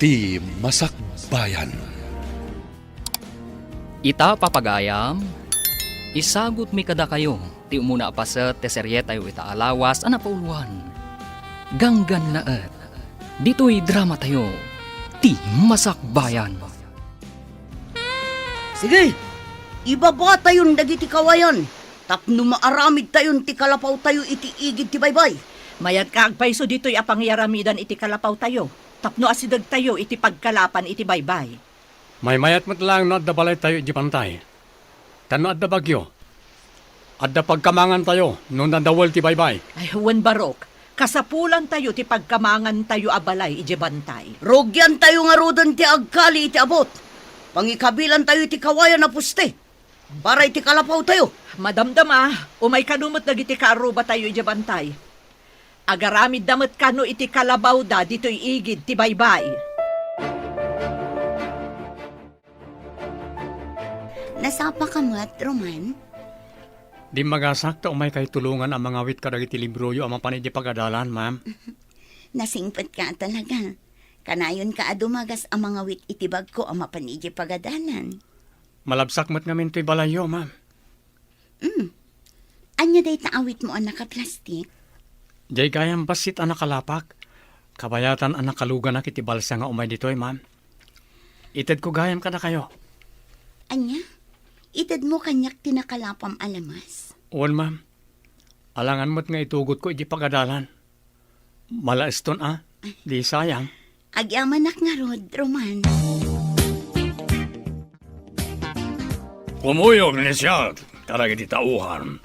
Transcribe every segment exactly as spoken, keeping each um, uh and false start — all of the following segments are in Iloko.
Ti Masakbayan. Ita, papagayam, isagutmi kadakayo ti umuna a paset ti serietayo ita a lawas a napauloan, Ganggannaet. Ditoy dramatayo, Ti Masakbayan. Sige, ibabatayon dagiti kawayan tapno maaramidtayon ti kalapawtayo iti igid ti baybay. Mayat ka agpayso ditoy a pangiyaramidan iti kalapawtayo tapno asidegtayo iti pagkalapan iti baybay. Maymayat met laeng no adda balaytayo idiay bantay. Ta no adda bagyo, adda pagkamangantayo no nadawel ti baybay. Ay, wen, Barok, kasapulantayo ti pagkamangantayo a balay idiay bantay. Rugiantayo ngaruden ti agkali iti abut. Pangikabilantayo iti kawayan a poste. Para iti kalapawtayo. Madamdama, umay kano met dagiti kaarrubatayo idiay bantay. Agaramidda met kano iti kalabawda ditoy igid ti baybay. Nasapaka met, Roman? Dimmagasak ta umaykay tulongan a mangawit kadagiti libroyo a mapan idiay pagadalan, ma'am. Nasingpetka talaga. Kanayonka a dumagas a mangawit iti bagko a mapan idiay pagadalan. Malabsak met ngamin toy balayyo, ma'am. Mm. Ania dayta awitmo a nakaplastik? Diay gayam bassit a nakalapak. Kabayatan a nakaluganak iti balsa nga umay ditoy, ma'am. Itedko gayam kadakayo. Ania? Itedmo kaniak ti nakalapam a lamas? Wen, ma'am. Alangan met nga itugotko idiay pagadalan. Malaeston a, di sayang. Agyamanak ngarud, Roman. Kumuyog ni siak kadagiti tauhan.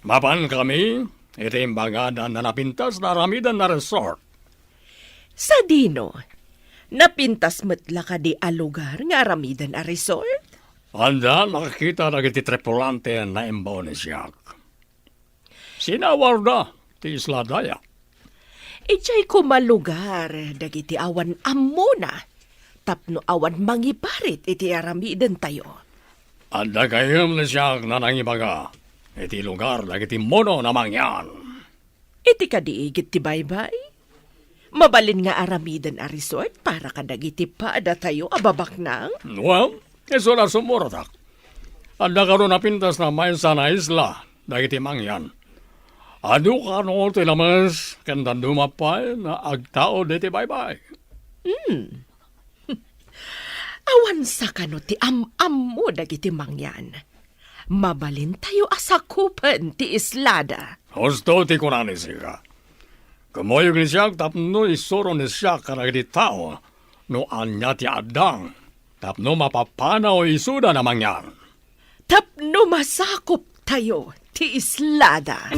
Mapan kami iti imbagadan a napintas nga aramiden a resort. Sadino? Napintas met la kadi a lugar nga aramiden a resort? Adda nakakita dagiti tripulante a naimbaw ni siak. Sinawarda ti isla daya. Idiay koma lugar dagiti awan ammona tapno awan mangiparit iti aramidentayo. Adda gayam ni siak a nangibaga iti lugar dagiti mono a mangyan. Iti kadi igid ti baybay? Mabalin nga aramiden a resort para kadagiti padatayo a babaknang? Well, isu la sumuratak. Adda kano napintas a maysa a isla dagiti mangyan. Adu kano ti lames ken dadduma pay a agtaud iti baybay. Hmm. Awan sa kano ti am-ammo dagiti mangyan. Mabalintayo a sakupen ti islada. Husto ti kuna ni sika. Kumuyog ni siak tapno isuro ni siak kadagiti tao no ania ti addang tapno mapapanaw isuda a mangyan. Tapno masakuptayo ti islada.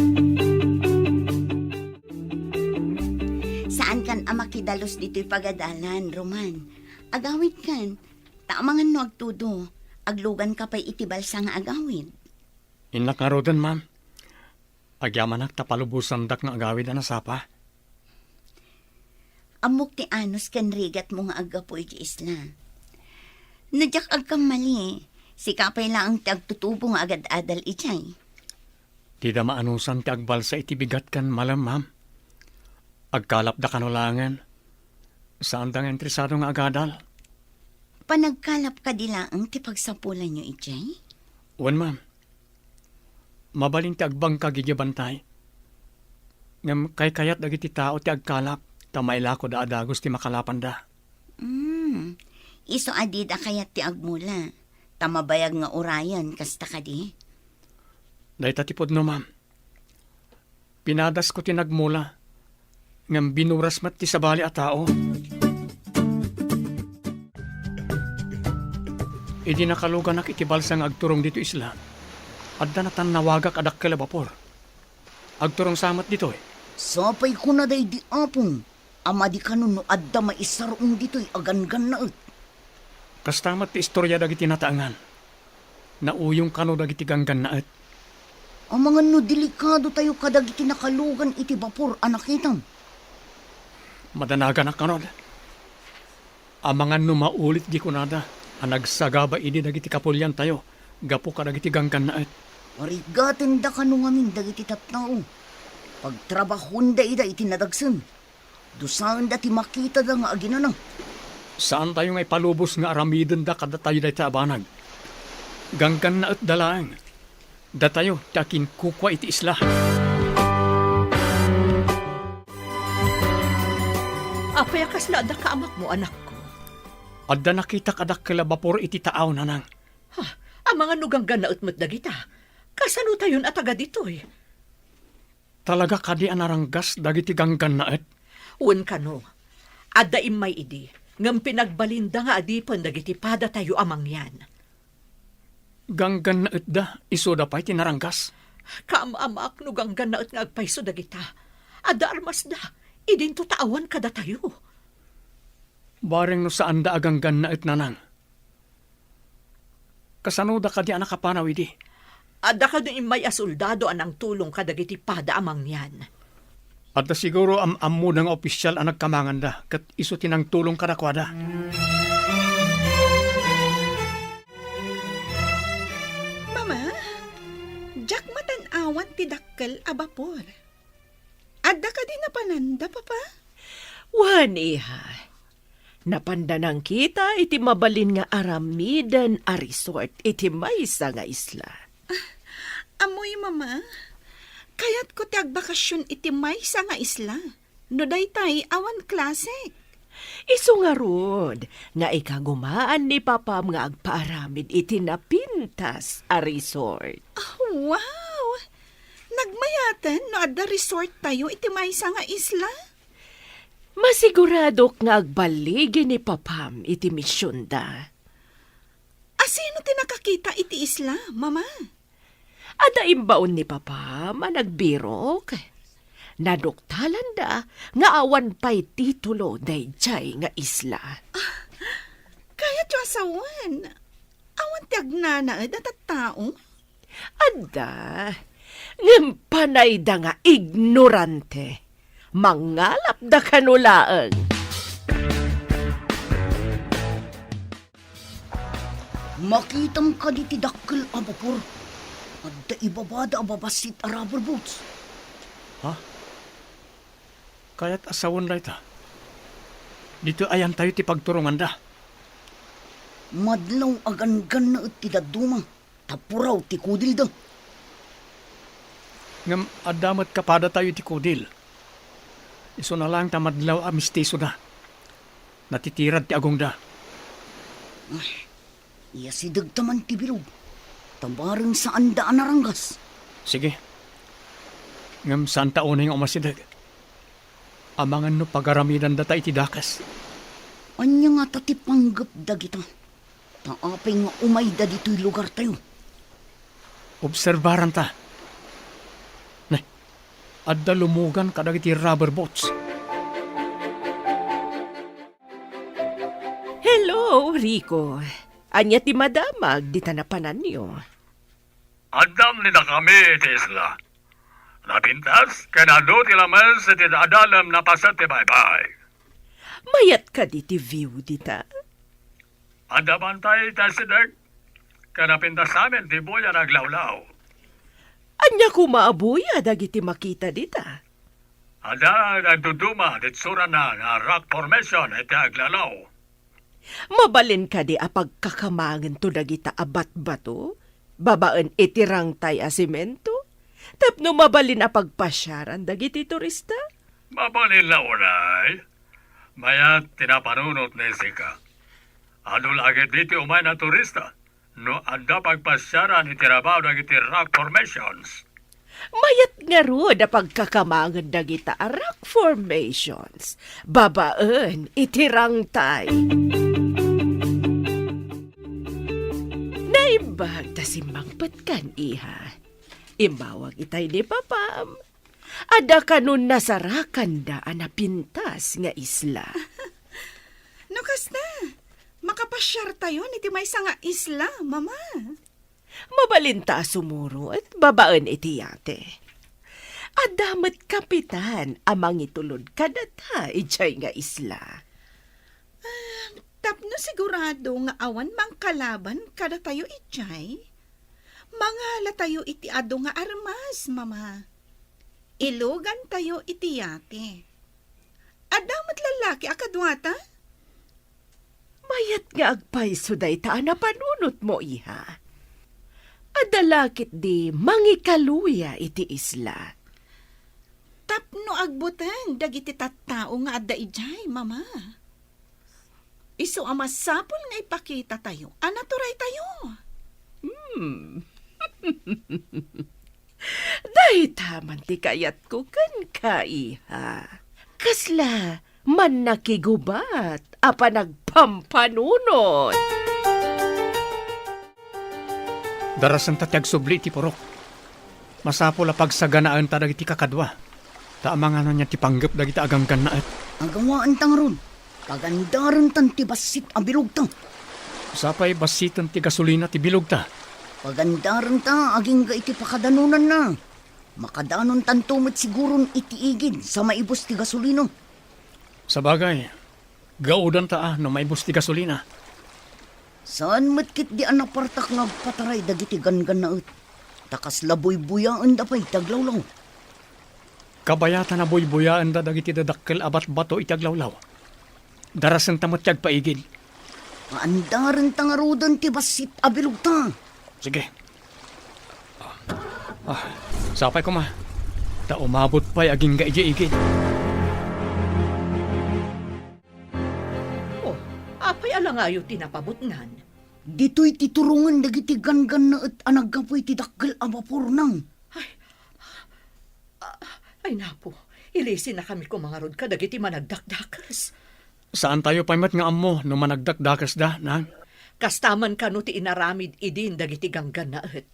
Saankan a makidalus ditoy pagadalan, Roman. Agawidkan, ta amangan no agtudo, agluganka pay iti balsa nga agawid. Innak ngaruden, ma'am. Agyamanak ta palubosandak nga agawid a nasapa. Ammok ti anus ken rigatmo nga aggapu iti isla. No diak agkammali, sika pay laeng ti agtutubo nga agad-adal idiay. Dida maanusan ti agbalsa iti bigat ken malem, ma'am. Agkalapda kano laengen. Saanda nga interesado nga agadal. Panagkalap kadi laeng ti pagsapulanyo idiay? Wen, ma'am. Mabalin ti agbangkag idiay bantay. Ngem kaykayat dagiti tao ti agkalap ta mailakoda a dagus ti makalapanda. Mm. Isu a dida kayat ti agmula, ta mabayag nga urayen, kasta kadi? Dayta ti pudno, ma'am. Pinadasko ti nagmula, ngem binuras met ti sabali a tao. Idi nakaluganak iti balsa nga agturong ditoy isla, adda natannawagak a dakkel a bapor. Agturong sa met ditoy. Sapay kuna daydi apong a madi kano no adda maisar-ong ditoy a ganggannaet. Kasta met ti istoria dagiti nataengan. Nauyong kano dagiti ganggannaet. Amangan no delikadotayo kadagiti nakalugan iti bapor a nakitam. Madanaganak ngarud. Amangan no maulit di kunada a nagsagaba idi dagiti kapuliantayo gapu kadagiti ganggannaet. Parigatenda kano ngamin dagiti tattao. Pagtrabahonda ida iti nadagsen. Dusaenda ti makitada nga aginana. Saantayo nga ipalubos nga aramidenda kadatayo dayta a banag. Ganggannaetda laeng. Datayo ti akinkukua iti isla. Apay a kasla adda kaamakmo, anakko? Adda nakitak a dakkel a bapor iti taaw, nanang. Ha? Amangan no ganggannaet met dagita. Kasanotayon a taga ditoy? Talaga kadi a naranggas dagiti ganggannaet? Wen kano, adda immay idi, ngem pinagbalinda nga adipen dagiti padatayo a mangyan. Ganggannaetda, isuda pay ti naranggas? Kaam-amaak no ganggannaet nga agpayso dagita. Adda armasda, idinto ta awan kadatayo. Bareng no saanda a ganggannaet, nanang. Kasanoda kadi a nakapanaw idi? Adda kadi immay a soldado a nangtulong kadagiti pada a mangyan. Adda siguro am-ammoda nga opisial a nagkamanganda, ket isu ti nangtulong kadakuada. Mama, diak matan-awan ti dakkel a bapor. Adda kadi napananda, Papa? Wen, iha. Napanda nangkita iti mabalin nga aramiden a resort iti maysa nga isla. Ammoyo, Mama. Kayatko ti agbakasion iti maysa nga isla. No daytay, awan klasek. Isu ngarud nga ikagumaan ni Papam nga agpaaramid iti napintas a resort. Ah, wow! Nagmayaten no adda resort tayo iti maysa nga isla? Masiguradok nga agballigi ni Papam iti misionda. Asino ti nakakita iti isla, Mama? Adda imbaon ni Papam a nagbirok. Naduktalanda nga awan pay titulo daydiay nga isla. Ah, kayatyo a sawen, awan ti agnanaed a tattao? Adda, ngem panayda nga ignorante. Mangalapda kano laeng. Makitam kadi ti dakkel a bapor? Adda ibabada a babassit a rubber boats. Ha? Kayat a sawen dayta. Ditoy ayantayo ti pagturonganda. Madlaw a ganggannaet ti dadduma, ta puraw ti kudilda. Ngem adda met kapadatayo iti kudil. Isuna laeng ta madlaw a mistisoda. Natitirad ti agongda. Ay, iyasidegta man ti bilog, ta bareng saanda a naranggas. Sige. Ngem saanta unay nga umasideg. Amangan no pagaramidandata iti dakes. Ania ngata ti panggep dagita? Ta apay nga umayda ditoy lugartayo? Obserbaranta. Ne, adda lumugan kadagiti rubber boats. Hello, Rico. Ania ti madamag dita napananyo? Addam ni dakami iti isla. Napintas ken adu ti lames iti adalem napaset ti baybay. Mayat kadi ti view dita? Adda bantay ti asideg, ken napintas amin ti buya nga aglawlaw. Ania koma a buya dagiti makita dita? Adda nagduduma ti itsurana nga rock formation iti aglawlaw. Mabalin kadi a pagkakamangento dagita a batbato babaen iti rangtay a semento tapno mabalin a pagpasiaran dagiti turista? Mabalin la unay. Mayat ti napanunot ni Sika. Adu la ketdi ti umay a turista no adda pagpasiaran iti rabaw dagiti rock formations. Mayat ngarud a pagkakamangen dagita a rock formations babaen iti rangtay. Naimbag ta simmangpetkan, iha. Immawag itay ni Papam. Adda kano nasarakanda a napintas nga isla. No kasta, makapasiartayon iti maysa nga isla, Mama. Mabalinta a sumurot babaen iti yate. Adda met kapitan a mangitulod kadata idiay nga isla. Ah, tapno sigurado nga awan mangkalaban kadatayo idiay, mangalatayo iti adu nga armas, Mama. Ilugantayo iti yate. Adda met lallaki a kaduata? nga agpayso dayta a napanunotmo, iha. Adda la ketdi mangikaluya iti isla. Tapno agbuteng dagiti tattao nga adda idiay, Mama. Isu a masapul nga ipakitatayo a naturaytayo. Hmm. Dayta man ti kayatko kenka, iha. Kasla mannakigubat a panagpampanunot. Darasenta ti agsubli iti purok. Masapul a pagsaganaenta dagiti kakadua, ta amangan ania ti panggep dagiti aganggannaet. Agawaenta ngarud, pagandarentan ti bassit a bilogta. Sapay bassiten ti gasolina ti bilogta. Pagandarenta agingga iti pakadanonanna. Makadanontanto met siguron iti igid sa maibus ti gasolina. Sabagay, gaudanta a no maibus ti gasolina. Saan met ketdi a napartak nga agpataray dagiti ganggannaet, ta kasla buybuyaenda pay ti aglawlaw. Kabayatan a buybuyaenda dagiti dadakkel a batbato iti aglawlaw. Darasenta met ti agpaigid. Paandarenta ngaruden ti bassit a bilogta. Sige. Ah, sapay koma. Ta umabot pay agingga idiay igid. Oh, apay a langayo ti napabutngan? Ditoy ti turongen dagiti ganggannaet a naggapu iti dakkel a bapor, nang. Ay, ah, ay, napo, ilisinakami koma ngarud kadagiti managdakdakes. Saantayo pay met nga ammo no managdakdakesda, nang. Kasta man kano ti inaramid idin dagiti ganggannaet.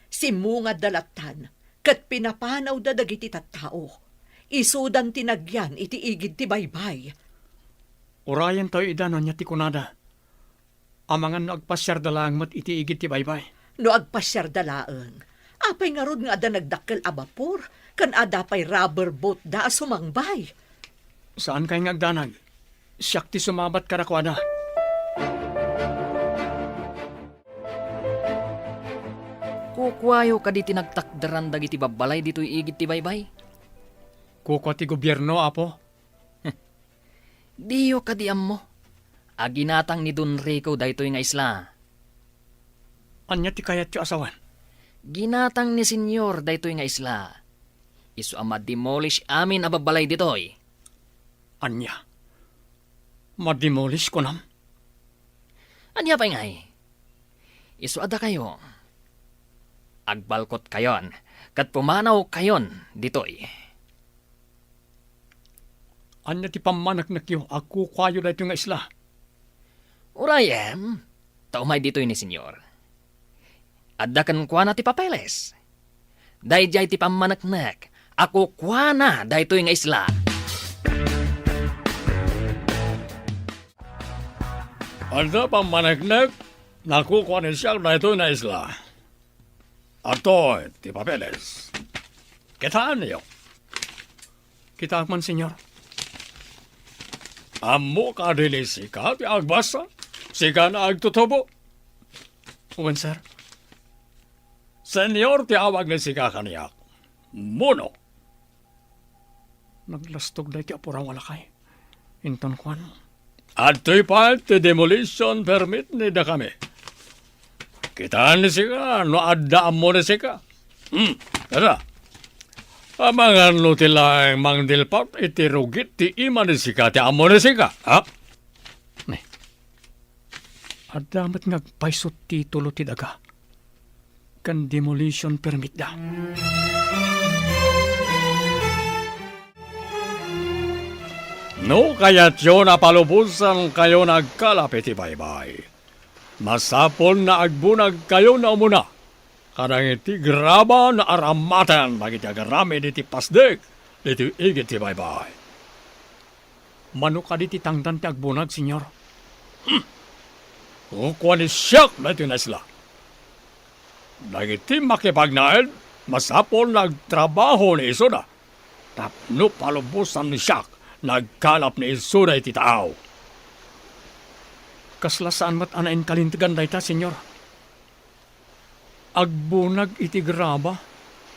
Simmungadda lattan, ket pinapanawda dagiti tattao. Isudan ti nagyan iti igid ti baybay. Urayentayo ida no ania ti kunada. Amangan no agpasiarda laeng met iti igid ti baybay. No agpasiarda laeng, apay ngarud nga adda nagdakkel a bapor, ken adda pay rubber boat da a sumangbay? Saankay nga agdanag. Siak ti sumabat kadakuada. Kukuayo kadi ti nagtakderan dagiti babbalay ditoy igid ti baybay? Kukua ti gobierno, Apo. Diyo kadi ammo a ginatang ni Don Rico daytoy nga isla? Ania ti kayatyo a sawen? Ginatang ni Senyor daytoy nga isla. Isu a ma-demolish amin a babbalay ditoy. Ania? Ma-demolish, kunam? Ania pay ngay? Isu a dakayo, agbalkotkayon ket pumanawkayon ditoy. Ania ti pammaneknekyo a kukuayo daytoy nga isla? Urayem, ta umay ditoy ni Senyor. Adda kenkuana ti papeles. Daydiay ti pammaneknek a kukuana daytoy nga isla. Adda pammaneknek a kukua ni siak daytoy nga isla. Adtoy ti papeles. Kitaenyo. Kitaek man, Senyor. Ammo kadi ni sika ti agbasa? Sika nga agtutubo? Wen, sir. Senyor ti awag ni sika kaniak. Muno. Naglastog daytoy a puraw a lakay. Inton kuan, "Adtoy pay ti demolition permit ni dakami. Kitaen ni sika no adda ammo ni sika." Hmm, kada. Amangan no ti laeng mangdilpat iti rugit ti ima ni sika ti ammo ni sika, ha? Ni, adda met nga agpayso titulo ti daga ken demolition permit da. No kayatyo a palubosankayo nga agkalap iti baybay, masapul nga agbunagkayo nga umuna kadagiti graba nga aramaten dagiti agaramid iti pasdek ditoy igid ti baybay. Mano kadi ti tangdan ti agbunag, Senyor? Hmm. Kukua ni siak daytoy nga isla. Dagiti makipagnaed, masapul nga agtrabaho ni isuda tapno palubosan ni siak nga agkalap ni isuda iti taaw. Kasla saan met a nainkalintegan dayta, Senyor? Agbunag iti graba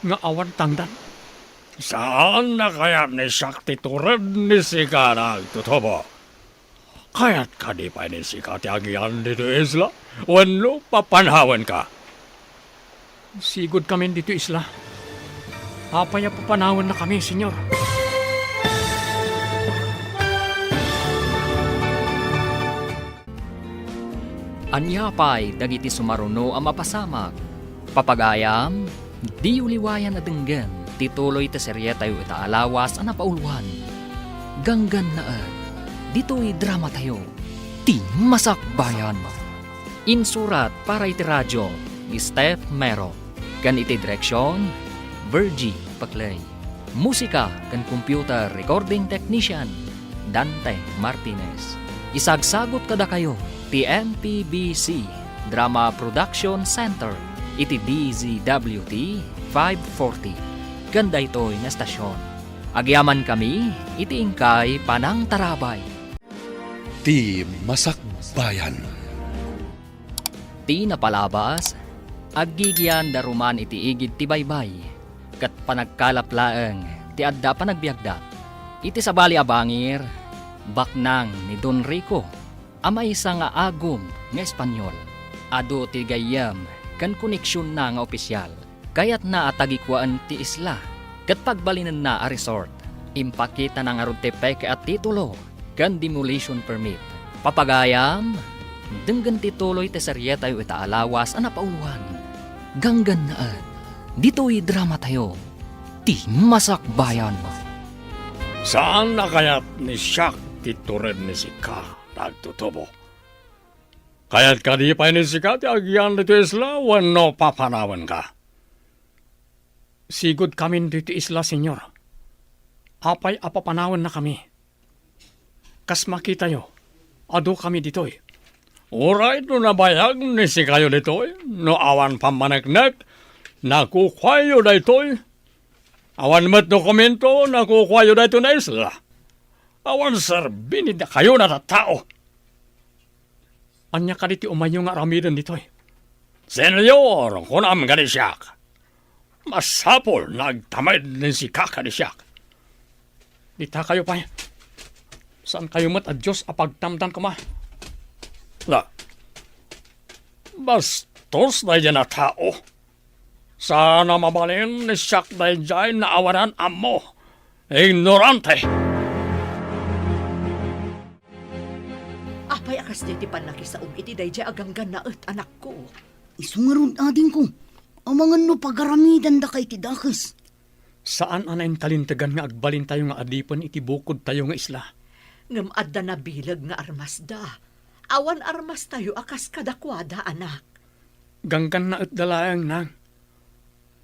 nga awan tangdan. Saan a kayat ni siak ti tured ni sika nga agtutubo. Kayat kadi pay ni sika ti agian ditoy isla? Wenno papanawenka? Sigud kamin ditoy isla. Apay a papanawennakami, Señor? Ania pay dagiti sumaruno a mapasamak? Papagayam, diyo liwayan a denggen ti tuloy ti serietayo ita a lawas a napauluan. Ganggannaet, ditoy dramatayo, Ti Masakbayan. Insurat para iti radio ni Steph Mero, ken iti direksion, Virgie Paclay. Musika ken computer recording technician, Dante Martinez. Isagsagut kadakayo ti M P B C Drama Production Center iti D Z W T five forty ken daytoy nga estasion. Agyamankami iti inkay panangtarabay. Ti Masakbayan. Ti napalabas, aggigian daruman iti igid ti baybay, ket panagkalap laeng ti adda panagbiagda. Iti sabali a bangir, baknang ni Don Rico a maysa nga agum nga Espanyol. Adu ti gayyem ken koneksionna nga opisial. Kayatna a tagikuaen ti isla ket pagbalinenna a resort. Impakitana ngarud ti peke a titulo ken demolition permit. Papagayam, denggen ti tuloy ti serietayo ita a lawas a napauluan. Ganggannaet, ditoy dramatayo, Ti Masakbayan. Saan a kayat ni Siak ti tured ni sika, nagtutubo? Kayat kadi pay ni sika ti agian ditoy isla wenno papanawenka? Sigud kamin ditoy isla, Señor. Apay a papanawennakami? Kas makitayo, adu kami ditoy. Uray no nabayag ni sikayo ditoy, no awan pammaneknek, nakukuayo daytoy. Awan met dokumento, nakukuayo daytoy nga isla. Awan serbi ni dakayo a tattao. Ania kadi ti umayyo nga aramiden ditoy? Señor, kunam kadi siak. Masapul nga agtamed ni sika kadi siak. Ditakayo pay. Saankayo met a Dios a pagtamdan koma. Na, bastos daydiay a tao. Saan a mabalin ni siak daydiay nga awanan ammo. Ignorante! Apay a kasdiay ti pannakisaom iti daydiay a ganggannaet, anakko? Isu ngarud, adingko, amangan no pagaramidandaka iti dakes. Saan a nainkalintegan nga agbalintayo nga adipen iti bukodtayo nga isla. Ngem adda nabileg nga armasda. Awan armastayo a kas kadakuada, anak. Ganggannaetda laeng, nang.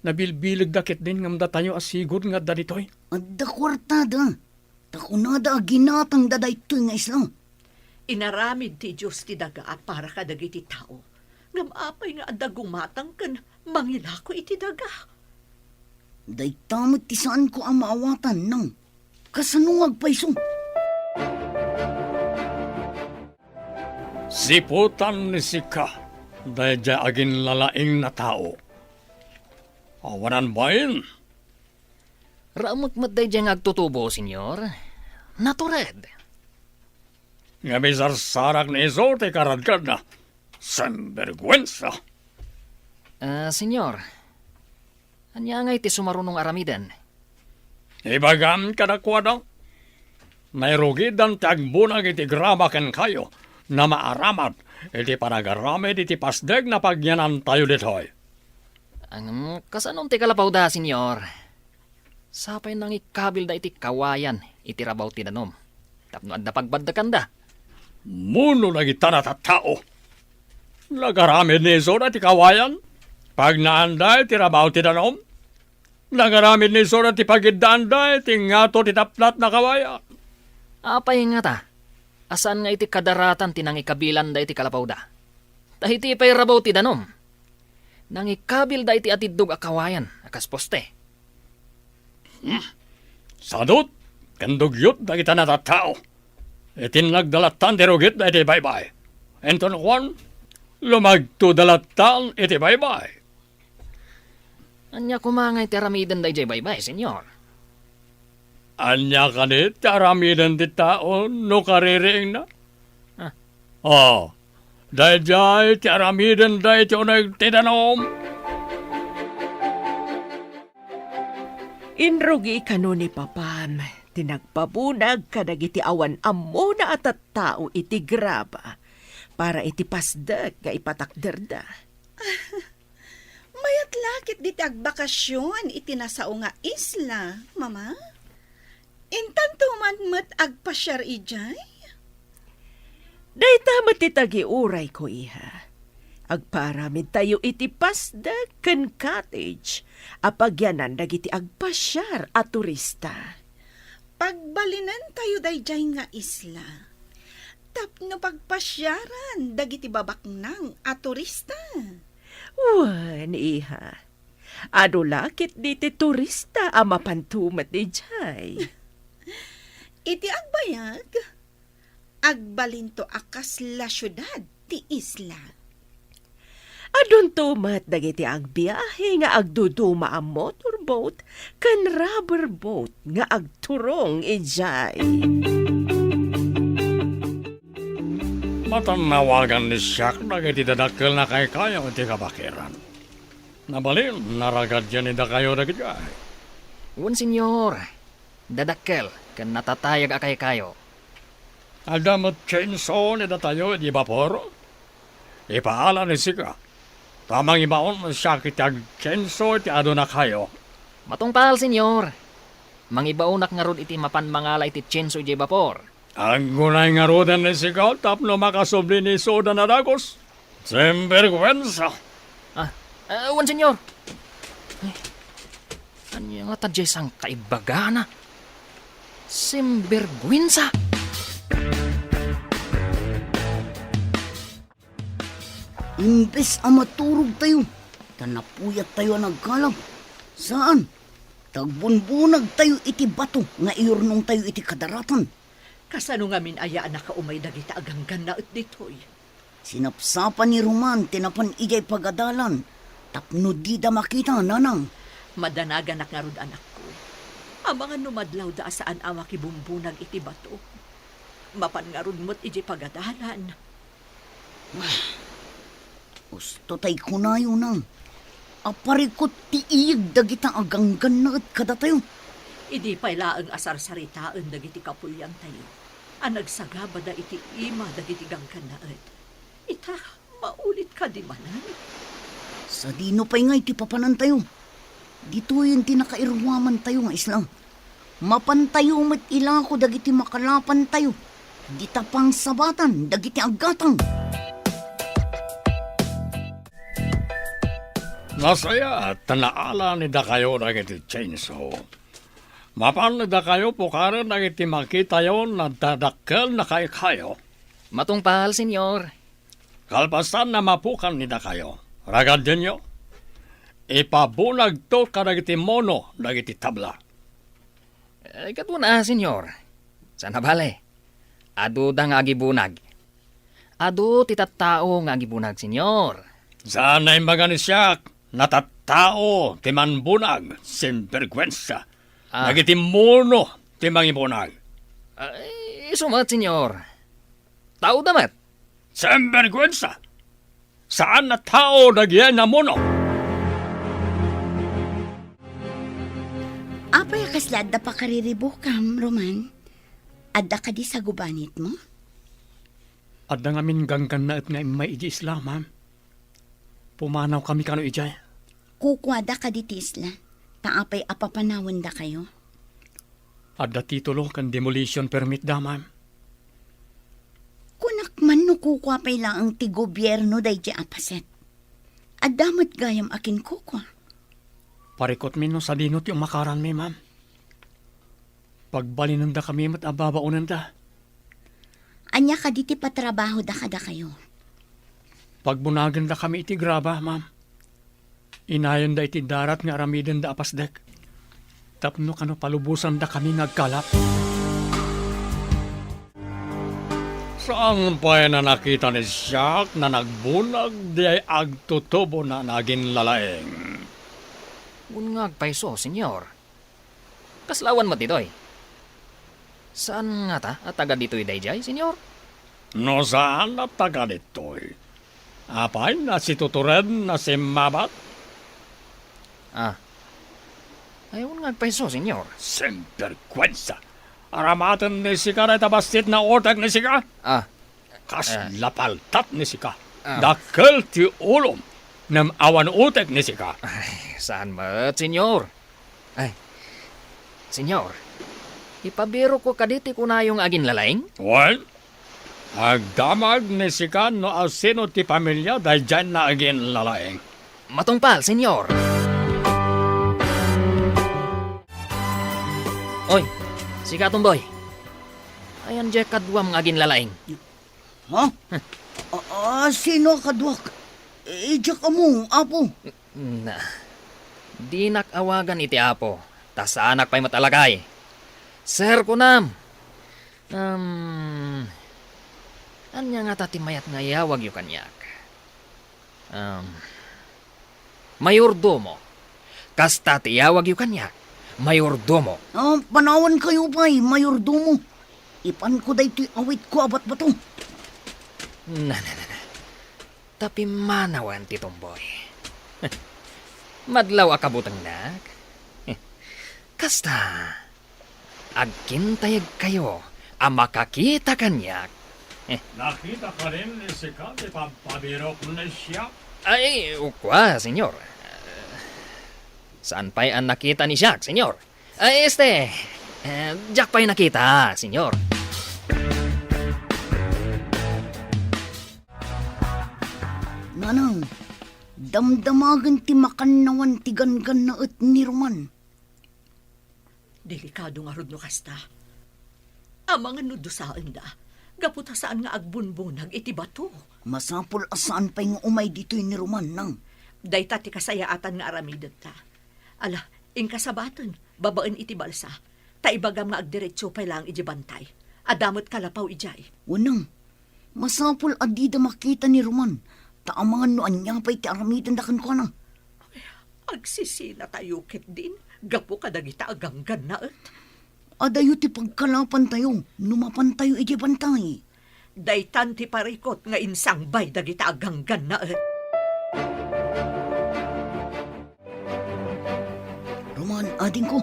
Nabilbilegda ketdin ngem datayo a sigud nga adda ditoy. Adda kuartada. Ta kunada a ginatangda daytoy nga isla. Inaramid ti Dios ti daga a para kadagiti tao. Ngem apay nga adda gumatang ken mangilako iti daga? Dayta met ti saanko a maawatan, nang. Kasano nga agpayso? Siputan ni sika daydiay aginlalaing a tao. Awanan bain. Raemek met daydiay nga agtutubo, Señor. Natured. Ngem isarsarak ni isu ti karadkadna. Sinberguensa! Ah, Señor, ania ngay ti sumaruno nga aramiden? Ibagam kadakuada, nairugidan ti agbunag iti grama kenkayo, nga maaramat iti panagaramid iti pasdek nga pagyanantayo ditoy. Ngem, kasanon ti kalapawda, Señor? Sapay nangikabilda iti kawayan iti rabaw ti danum tapno adda pagbaddekanda. Mano dagita a tattao? Nagaramid ni isuda iti kawayan? Pagnaanda iti rabaw ti danum? Nagaramid ni isuda ti pagiddaanda iti ngato ti tapnat a kawayan? Apay ngata a saan nga iti kadaratan ti nangikabilanda iti kalapawda? Ta iti pay rabaw ti danum, nangikabilda iti atiddog a kawayan a kas poste. Hmm. Sadut ken dugyot dagita a tattao. Iti nagdalattan ti rugitda iti baybay. Inton kuan, lumagtoda lattan iti baybay. Ania koma ngay ti aramiden daydiay baybay, Señor? Ania kadi ti aramiden ti tao no kaririingna? O, daydiay ti aramidenda iti uneg ti danum. Inrugi kano ni Papam ti nagpabunag kadagiti awan ammona a tattao iti graba para iti pasdek nga ipatakderda. Mayat la ketdi ti agbakasion iti nasao nga isla, Mama. Intanto man met agpasiar idiay? Dayta met ti tagiurayko, iha. Agpaaramidtayo iti pasdek ken cottage a pagyanan dagiti agpasiar a turista. Pagbalinentayo daydiay nga isla tapno pagpasiaran dagiti babaknang a turista. Wen, iha. Adu la ketdi ti turista a mapanto met idiay. Iti agbayag, agbalinto a kasla siudad ti isla. Adunto met dagiti agbiahe nga agduduma a motorboat ken rubber boat nga agturong idiay. Matannawagan ni Siak dagiti dadakkel a kaykayo iti kabakiran. Nabalin, naragadian ni dakayo dagiti ay. Wen, Señor. Dadakkel ken natatayag a kaykayo. Adda met chainsaw ni datayo iti bapor? Ipaala ni sika, ta mangibaon siak iti ag-chainsaw iti adunakayo. Matungpal, Señor. Mangibaonak ngarud iti mapan mangala iti chainsaw idiay bapor. Aggunay ngaruden ni sika tapno makasubli ni Soda a dagus. Sinbergwensa! Ah, ah, wen, Señor. Ay, ania ngata diay sangkaibbagana? Sinbergwensa! Imbes a maturogtayo, ta napuyattayo a nagkalab. Saan, ta agbunbunagtayo iti bato nga iyurnongtayo iti kadaratan. Kasano ngamin aya a nakaumay dagita a ganggannaet ditoy? Sinapsapa ni Roman ti napan idiay pagadalan tapno dida makita, nanang. Madanaganak ngarud, anakko. Amangan no madlawda a saan a makibumbunag iti bato. Mapan ngarud met idiay pagadalan. Usto tay kunayo, nang, a parikut ti iyeg dagita a ganggannaet kadatayo. Idi pay laeng a sarsaritaen dagiti kapuliantayo a nagsagabada iti ima dagiti ganggannaet, ita, maulit kadi manen? Sadino pay ngay ti papanantayo? Ditoyen ti nakairuamantayo nga isla. Mapantayo met ilako dagiti makalapantayo, dita pangsabatan dagiti aggatang. Nasayaat ta naala ni dakayo dagiti chainsaw. Mapan dakayo pukaren dagiti makitayo a dadakkel a kaykayo. Matungpal, Señor. Kalpasan a mapukan ni dakayo, ragadienyo, ipabunagto kadagiti mono dagiti tabla. Eh, katuana, Señor. Saan a bale, aduda nga agibunag. Adu ti tattao nga agibunag, Señor. Saan a imbaga ni siak, natattao ti manbunag, sinbergwensa. Ah. Dagiti mono ti mangibunag. Ay, isu met, Señor. Taoda met. Sinbergwensa! Saan a tao dagiti namuno! Apay a kasla adda pakariribukam, Roman? Adda kadi sagubanitmo? Adda ngamin ganggannaet nga immay iti isla, ma'am. Pumanawkami kano idiay. Kukuada kadi ti isla, ta apay a papanawendakayo? Adda titulo ken demolition permit da, ma'am. Kunak man no kukua pay laeng ti gobierno daydiay a paset. Adda met gayam a kinkukua. Parikutmi no sadino ti umakaranmi, ma'am. Pagbalinendakami met a babaonenda. Ania kadi ti patrabahoda kadakayo? Pagbunagendakami iti graba, ma'am. Inayonda iti darat nga aramidenda a pasdek. Tapno kano palubosandakami nga agkalap. Saan pay a nakita ni Jack a nagbunag diay agtutubona a naginlalaing? Wen nga agpayso, Señor. Kasla awan met ditoy? Saan ngata a taga ditoy daydiay, Señor? No saan latta kaditoy, apay nasitutured na simmabat? Ah. Ay, wen nga agpayso, Senyor. Sinberkuensa! Aramaten ni sika dayta bassit nga utek ni sika? Ah. Kasla paltat ni sika. Ah. Dakkel ti ulom, ngem awan utek ni sika. Ay, saan met, Senyor? Ay, Senyor, ipabirokko kadi ti kunayo nga aginlalaing? Wen, agdamag ni sika no asino ti pamilia daydiay nga aginlalaing. Matungpal, Senyor. Oy, sika, Tomboy. Ayan diay kaduam nga aginlalaing. Ha? A-, a-, sino a kaduak? Idiak ammo, Apo. Na, dinak awagan iti Apo, ta saanak pay met a lakay. Sir, kunam. Um, ania ngata ti mayat nga iyawagyo kaniak? Um, mayordomo. Kasta ti iyawagyo kaniak, mayordomo. Ah, panawankayo pay, mayordomo. Ipanko daytoy awitko a batbato. Na, na, na, na. Ta pimmanawen ti Tomboy. Madlaw a kabutengnak. Kasta, agkintayegkayo a makakita kaniak. Nakita kadi ni sika ti pagpabirok ni siak? Ay, kua, Senyor. Saan pay a nakita ni siak, Senyor? Ay, este, eh, diak pay nakita, Senyor. Nanang, damdamagen ti makannawan ti ganggannaet ni Roman. Delikado ngarud no kasta. Amangan no dusaenda, gapu ta saan nga agbunbunag iti bato. Masapul a saan pay nga umay ditoy ni Roman, nang. Dayta ti kasayaatan nga aramidenta. Ala, inka sabaten, babaen iti balsa, ta ibagam nga agdiretso pay laeng idiay bantay. Adda met kalapaw idiay. Wenno, masapul a dida makita ni Roman, ta amangan no ania pay ti aramidenda kenkuana. Agsisinatayo ketdin gapu kadagita a ganggannaet. Adayo ti pagkalapantayo no mapantayo idiay bantay. Daytan ti parikut nga insangbay dagita a ganggannaet. Roman, adingko,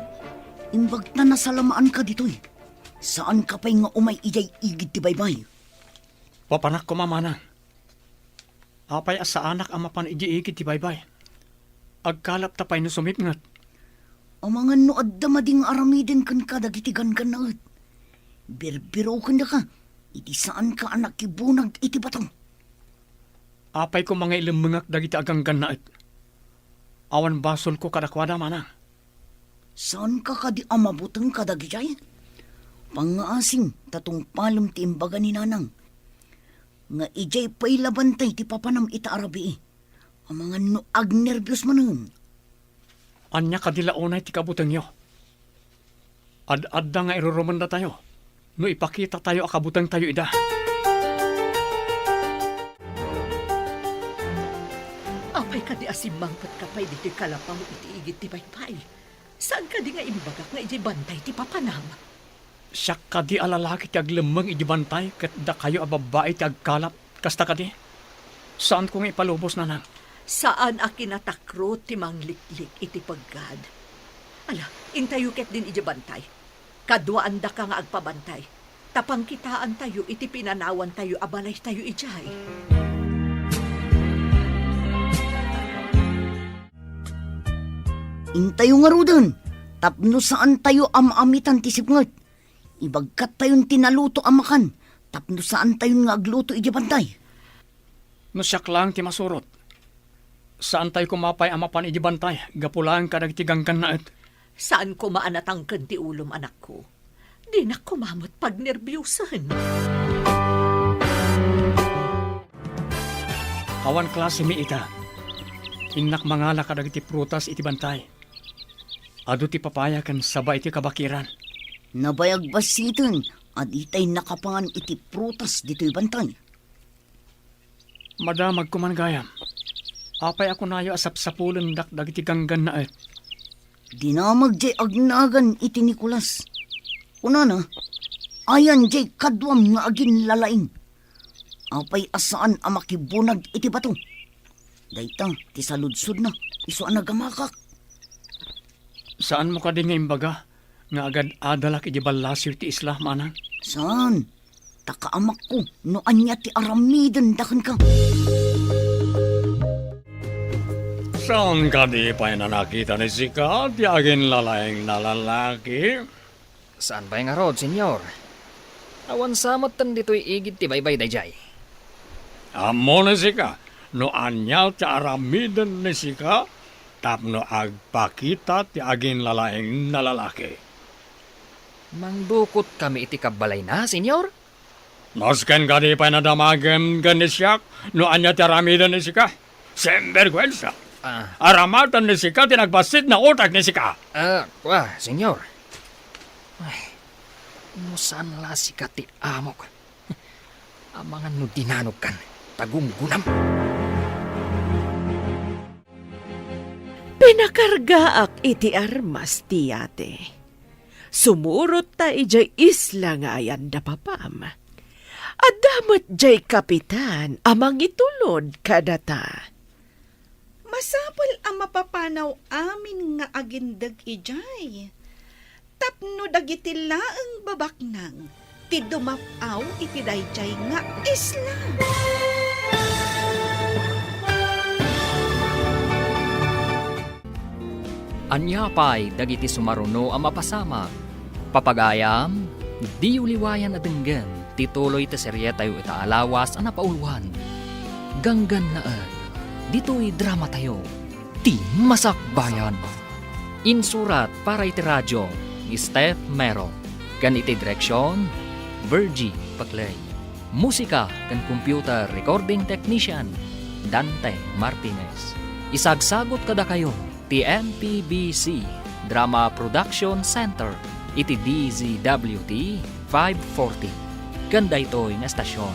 imbag ta nasalamaanka ditoy. Saanka pay nga umay idiay igid ti baybay. Papanak koma, manang. Apay a saanak a mapan idiay igid ti baybay? Agkalapta pay no sumipnget. Amangan no adda madi nga aramiden kenka dagiti ganggannaet. Birbirokendaka iti saanka a nakibunag iti bato. Apay koma nga ilemmengak dagiti a ganggannaet? Awan basolko kadakuada, manang. Saanka kadi a mabuteng kadagidiay? Pangngaasim ta tungpalem ti imbaga ni nanang nga idiay pay la bantay ti papanam ita a rabii. Amangan no agnerbios manen. Ania kadi la unay ti kabutengyo? Ad-adda nga irurumendatayo no ipakitatayo a kabutengtayo ida. Apay kadi a simmangpetka pay ditoy kalapaw iti igid ti baybay? Saan kadi nga imbagak nga idiay bantay ti papanam? Siak kadi a lalaki ti aglemmeng idiay bantay ket dakayo a babbai ti agkalap. Kasta kadi? Saanko nga ipalubos, nanang. Saan a kinatakro ti mangliklik iti peggad. Ala, intayo ketdin idiay bantay. Kaduaandaka nga agpabantay. Ta pangkitaantayo iti pinanawantayo a balaytayo idiay. Intayo ngaruden, tapno saantayo a maamitan ti sipnget. Ibagkattayon ti naluto a makan, tapno saantayon nga agluto idiay bantay. No siak laeng ti masurot, saantay koma pay a mapan idiay bantay gapu laeng kadagiti ganggannaet. Saan koma a natangken ti ulom, anakko. Dinak koma met pagnerbiosen. Awan klasemi ita. Innak mangala kadagiti prutas iti bantay. Adu ti papaya ken saba iti kabakiran. Nabayag bassiten a ditay nakapangan iti prutas ditoy bantay. Madamag koman gayam. Apay a kunayo a sapsapulendak dagiti ganggannaet? Dinamag jay agnagan iti Nicolas. Kunana, ayan jay kaduam nga aginlalaing. Apay a saan a makibunag iti bato? Dayta ti saludsodna, isu a nagamakak. Saanmo kadi nga imbaga nga agad-adalak iti ballasiw ti isla, manang? Saan? Ta kaamakko no ania ti aramidenda kenka. Saan kadi pay a nakita ni sika ti aginlalaing a lalaki? Saan pay ngarud, Señor? Awan sa met ditoy igid ti baybay daydiay. Ammo ni sika no ania ti aramiden ni sika tapno agpakita ti aginlalaing a lalaki? Mangdukotkami iti kabbalayna, Señor? Nasken kadi pay a nadamagem ken ni siak no ania ti aramiden ni sika? Sinberguensa! Ah. Aramatan ni sika ti nagbassit a utek ni sika! Ah, kua, Señor. Ay, no saan la sika ti amok. Amangan no dinanogkan, ta gunggonam. Pinakargaak iti armas ti yate. Sumurot ta idiay isla nga ayan da papam. Adda met diay kapitan a mangitulod kadata. Masapul a mapapanaw amin nga agindeg idiay tapno dagiti laeng babaknang ti dumap-aw iti daydiay nga isla. Ania pay dagiti sumaruno a mapasamak? Papagayam, diyo liwayan a denggen ti tuloy ti serietayo ita a lawas a napauluan. Ganggannaet, ditoy dramatayo, Ti Masakbayan. Insurat para iti radio ni Steph Mero, ken iti direksion, Virgie Paclay. Musika ken computer recording technician, Dante Martinez. Isagsagut kadakayo ti M P B C Drama Production Center iti D Z W T five forty. Ken daytoy nga estasion,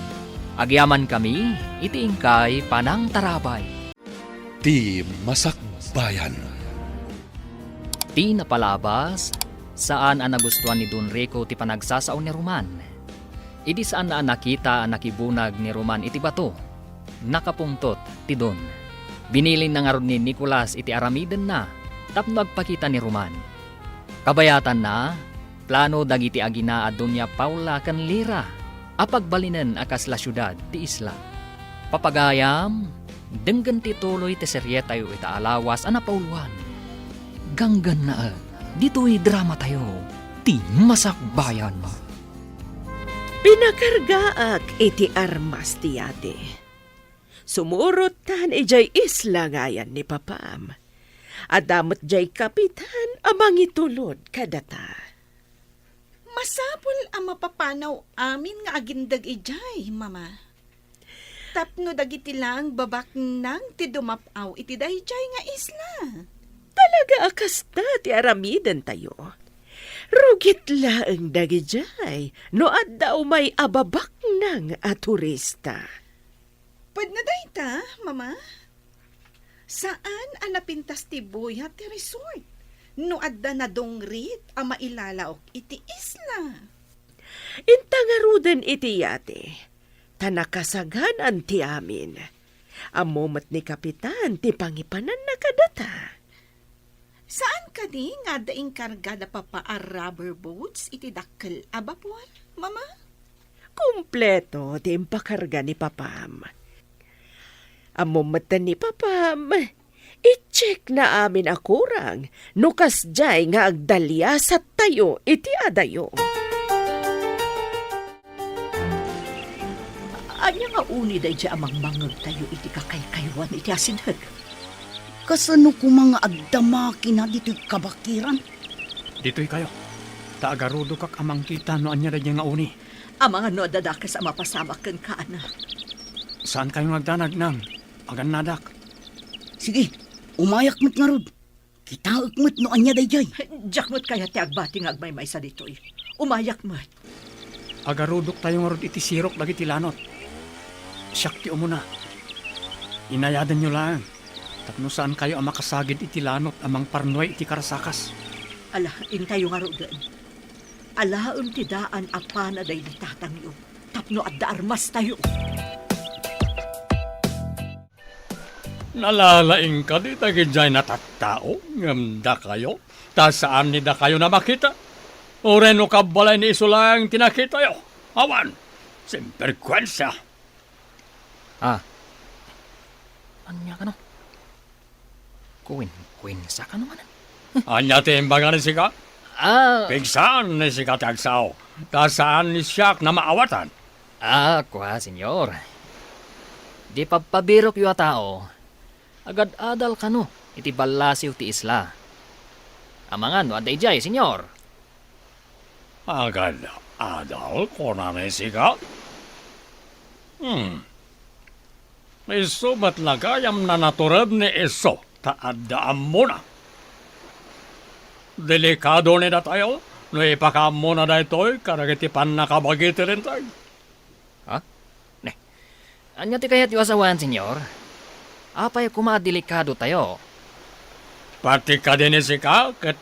agyamankami iti inkay panangtarabay. Ti Masakbayan. Ti napalabas, saan a nagustuan ni Don Rico ti panagsasao ni Roman. Idi saanna a nakita a nakibunag ni Roman iti bato, nakapungtot ti Don. Binilinna ngarud ni Nicolas iti aramidenna tapno agpakita ni Roman. Kabayatanna, plano dagiti agina a Doña Paula ken Lira a pagbalinen a kasla siudad ti isla. Papagayam, denggen ti tuloy ti serietayo ita a lawas a napauluan. Ganggannaet, ditoy dramatayo, Ti Masakbayan. Pinakargaak iti armas ti yate. Sumurottan idiay isla nga ayan ni papam. Adda met diay kapitan a mangitulod kadata. Masapul a mapapanaw amin nga agindeg idiay, Mama. Tapno dagiti laeng babaknang ti dumap-aw iti daydiay nga isla. Talaga a kasta ti aramidentayo. Rugit laeng dagidiay no adda umay a babaknang a turista. Pudno dayta, Mama? Saan a napintas ti buyat ti resort no adda nadungrit a mailalaok iti isla. Inta ngaruden iti yate, ta nakasaganan ti amin. Ammo met ni Kapitan ti pangipananna kadata. Saan kadi nga adda inkarga da Papa a rubber boats iti dakkel a bapor, Mama? Kompleto ti impakarga ni Papam. Ammo metten ni Papam, i-check na amin a kurang no kasdiay nga agdaliasattayo iti adayo. Ania nga uni daydiay a mangmangngegtayo iti kakaykaywan iti asideg? Kasano koma nga agdama kina ditoy kabakiran? Ditoykayo, ta agarudokak a mangkita no ania daydiay nga uni. Amangan no adda dakes a mapasamak kenka, anak. Saankayo nga agdanag, Nang. Agannadak. Sige, umayak met ngarud. Kitaek met no ania daydiay. Diak met kayat ti agbati nga agmaymaysa ditoy. Umayak met. Agarudoktayo ngarud iti sirok dagiti lanot. Siak ti umuna. Inayadanyo laeng tapno saankayo a makasagid iti lanot a mangparnuay iti karasakas. Ala, intayo ngaruden. Alaem ti daan a pana daydi tatangyo tapno adda armastayo. Nalalaing kadi dagidiay natattao ngem dakayo, ta saan ni dakayo a makita? Uray no kabbalay ni isu laeng ti nakitayo? Awan! Sinberguensa! Ah. Ania kano? Kuinkuinsa kano manen? Ania ti imbaga ni sika? Ah. Pigsaan ni sika ti agsao, ta saan ni siak a maawatan. Ah, kua, Señor. Di pabpabirokyo a tao, agad-adal kano iti ballasiw ti isla. Amangan no adda idiay, Señor. Agad-adal, kunana ni sika? Hmm. Isu met la gayam a natured ni isu ta adda ammona. Delikado ni datayo no ipakaammona daytoy kadagiti pannakabagi ti Linteg. Ha? Ne. Ania ti kayatyo a sawen, Señor? Apay koma a delikadotayo? Pati kadi ni sika ket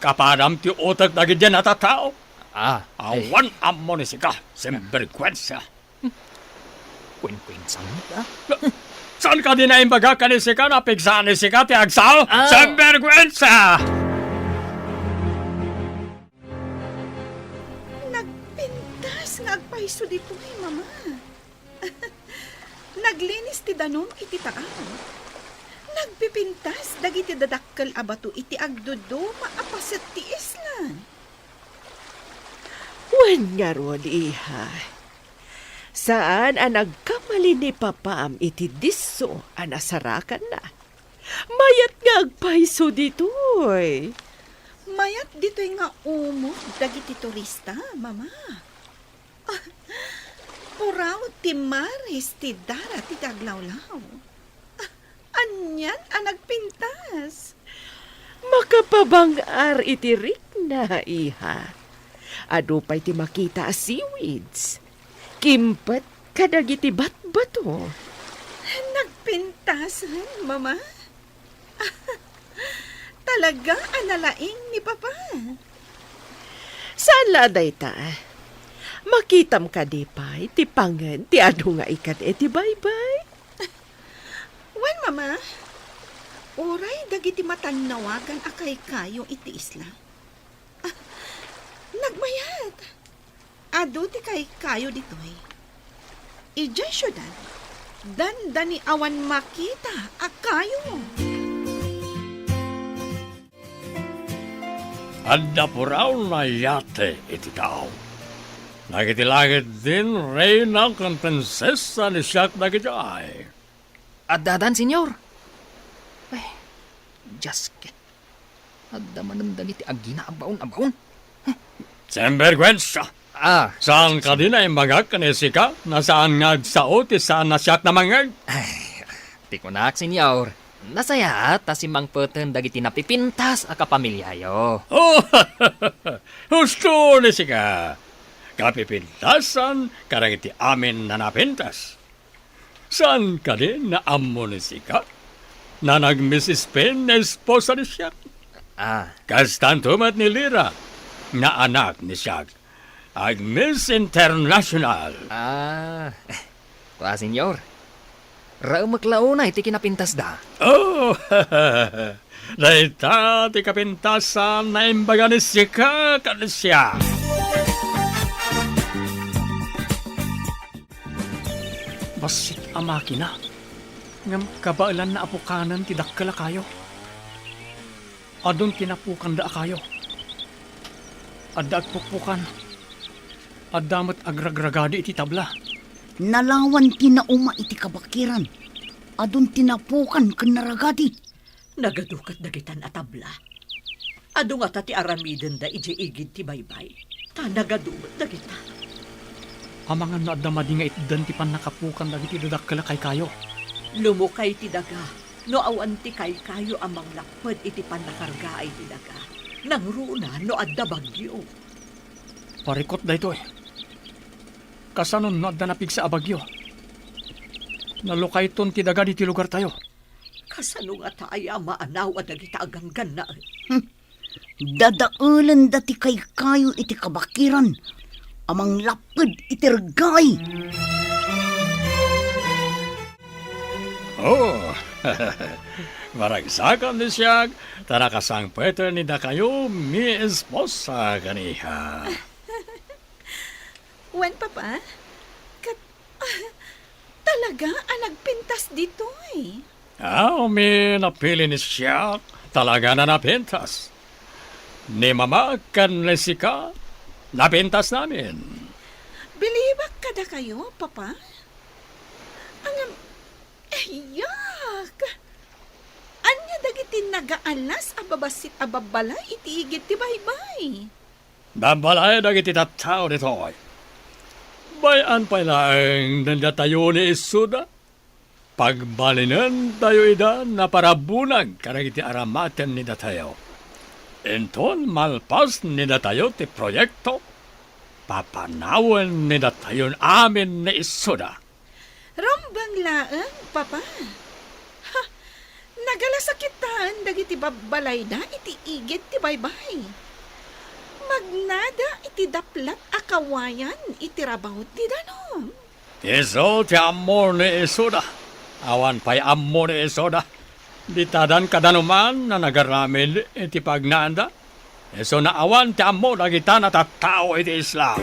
kapadam ti utek dagidiay natattao. Ah, eh. Awan ammo ni sika, sinberguensa. Kuinkuinsa met, ah. Saan kadi a imbagak ken ni sika a pigsaan ni sika ti agsao? Ah. Sinberguensa! Nagpintas nga agpayso ditoy, Mama. Naglinis ti danum iti taaw. Nagpipintas dagiti dadakkel a bato iti agduduma a paset ti isla. Wen ngarud, iha. Saan a nagkamali ni papam iti disso a nasarakanna. Mayat nga agpayso ditoy. Mayat ditoy nga umod dagiti turista, Mama. Ah, puraw ti maris ti darat iti aglawlaw. Ah, anian a nagpintas? Makapabang-ar iti rikna, iha. Adu pay ti makita a seaweeds. Kimpet kadagiti batbato. Nagpintasen, Mama? Talaga a nalaing ni Papa. Saan la a dayta? Makitam kadi pay ti pangen ti adu nga ikan iti baybay? Wen, Mama, uray dagiti matannawagan a kaykayo iti isla. Ah, nagmayat. Adu ti kaykayo ditoy. Idiay siudad, dandani awan makita a kayo. Adda puraw a yate iti taaw. Dagiti langit din, reyna ken prinsesa ni siak dagidiay. Addadan, Señor? Ay, Dios ket. Adda manen dagiti agina a baon a baon. Sinberguensa! Ah. Saan kadi a imbagak ken ni sika a saan nga agsao ti saan a siak a mangngeg? Ay, ti kunak, Señor, nasayaat ta simmangpeten dagiti napipintas a kapamiliayo. Oh, husto ni sika. Kapipintasan kadagiti amin a napintas. Saan kadi a ammo ni sika a nag-Miss Spain nga esposa ni siak? Ah. Kastanto met ni Lira nga anak ni siak. Ag-Miss International. Ah. Kua, Señor. Raemek la unay ti kinapintasda. Oh! Dayta ti kapintasan a imbaga ni sika ken ni siak. Bassit a makina, ngem kabaelanna a pukanen ti dakkel a kayo. Adun ti napukanda a kayo. Adda agpukpukan. Adda met agragragadi iti tabla. Nalawan ti nauma iti kabakiran. Adun ti napukan ken naragadi. Nagadu ket dagitan a tabla. Adu ngata ti aramidenda idiay igid ti baybay, ta nagadu met dagita. Amangan no adda madi nga itdan ti pannakapukan dagiti dadakkel a kaykayo. Lumukay ti daga no awan ti kaykayo a manglapped iti pannakargaay ti daga, nangruna no adda bagyo. Parikut daytoy. Kasanon no adda napigsa a bagyo? Nalukayton ti daga ditoy lugartayo. Kasano ngata aya a maanaw a dagita a ganggannaet? Hmm. Dadaelenda ti kaykayo iti kabakiran a manglapped iti reggaay. Oh, Maragsakan ni siak, ta nakasangpeten ni dakayo mi esposa kaniha. Wen, Papa? Ket, talaga a nagpintas ditoy? Aw, mi napili ni siak, talaga na napintas. Ni Mama ken ni sika, napintas namin. Bilibak kadakayo, Papa? Ngem, ayak! Ania dagiti nagaalas a babassit a babbalay iti igid ti baybay? Babbalay dagiti tattao ditoy. Bay-an pay laeng datayo ni Isuda. Pagbalinentayo ida naparabunag kadagiti aramaten ni datayo. Inton malpas ni datayo ti proyekto, papanawen ni datayon amin ni Isuda. Rumbeng laeng, Papa. Ha, nagalasakitaen dagiti babbalayda iti igid ti baybay. Magnada iti daplat a kawayan iti rabaw ti danum. Isu ti ammo ni Isuda. Awan pay ammo ni Isuda. Ditadan kadanuman a nagaramid iti pagnaanda. Isu naawan ti ammo dagita a tattao iti isla.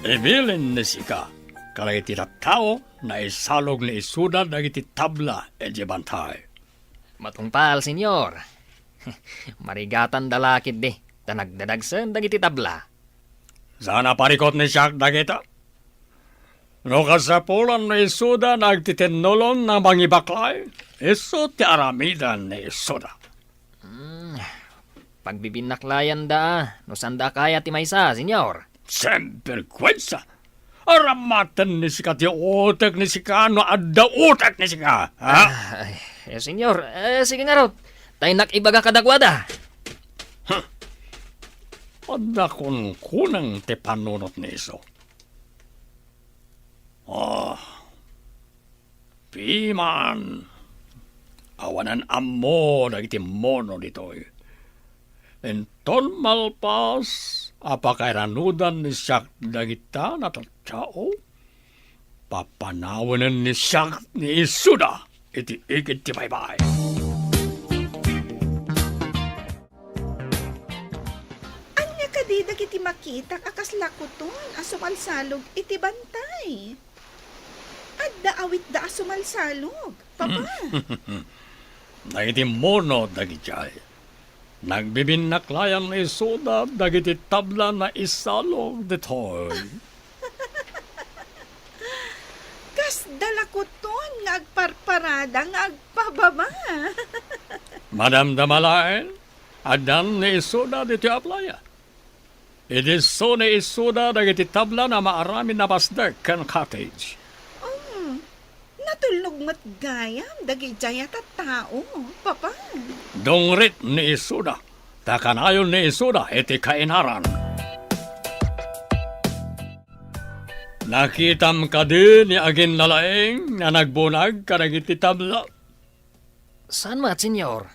Ibilin ni sika kadagiti tattao naisalog ni Isuda dagiti tabla iti bantay. Matungpal, Senyor. Marigatanda la ketdi, ta nagdadagsen dagiti tabla. Saan a parikut ni siak dagita? No kasapulan ni Isuda nga agtitinnulon nga mangibaklay, isu ti aramidan ni Isuda. Hmm, pagbibinaklayanda, no saanda a kayat ti maysa, Senyor. Sinbergwensa! Aramaten ni sika ti utek ni sika no adda utek ni sika, ha? Ah, ay, eh, Senyor, eh, sige ngarud. Ta innak ibaga kadakuada. Huh. Adda kunkunang ti panunot ni isu. Ah, piman. Awanan ammo dagiti mono ditoy. Inton malpas a pakairanudan ni siak dagita a tattao, papanawenen ni siak ni Isuda iti igid ti baybay. Ania kadi dagiti makitak a kasla kuton a sumalsalog iti bantay? Adda awitda a sumalsalog, Papa. Dagiti mono dagidiay. Nagbibinnaklayan ni Isuda dagiti tabla a naisalog ditoy. Kasda la kuton nga agparparada nga agpababa. Madamdama laeng, addan ni Isuda ditoy a playa. Idi isu ni Isuda dagiti tabla a maaramid a pasdek ken cottage. Um, natulnog met gayam dagidiay a tattao, Papa. Dungrit ni Isuda, ta kanayon ni Isuda iti kainaran. Nakitam kadi ni aginnalaing a nagbunag kadagiti tabla? Saan met, Senyor.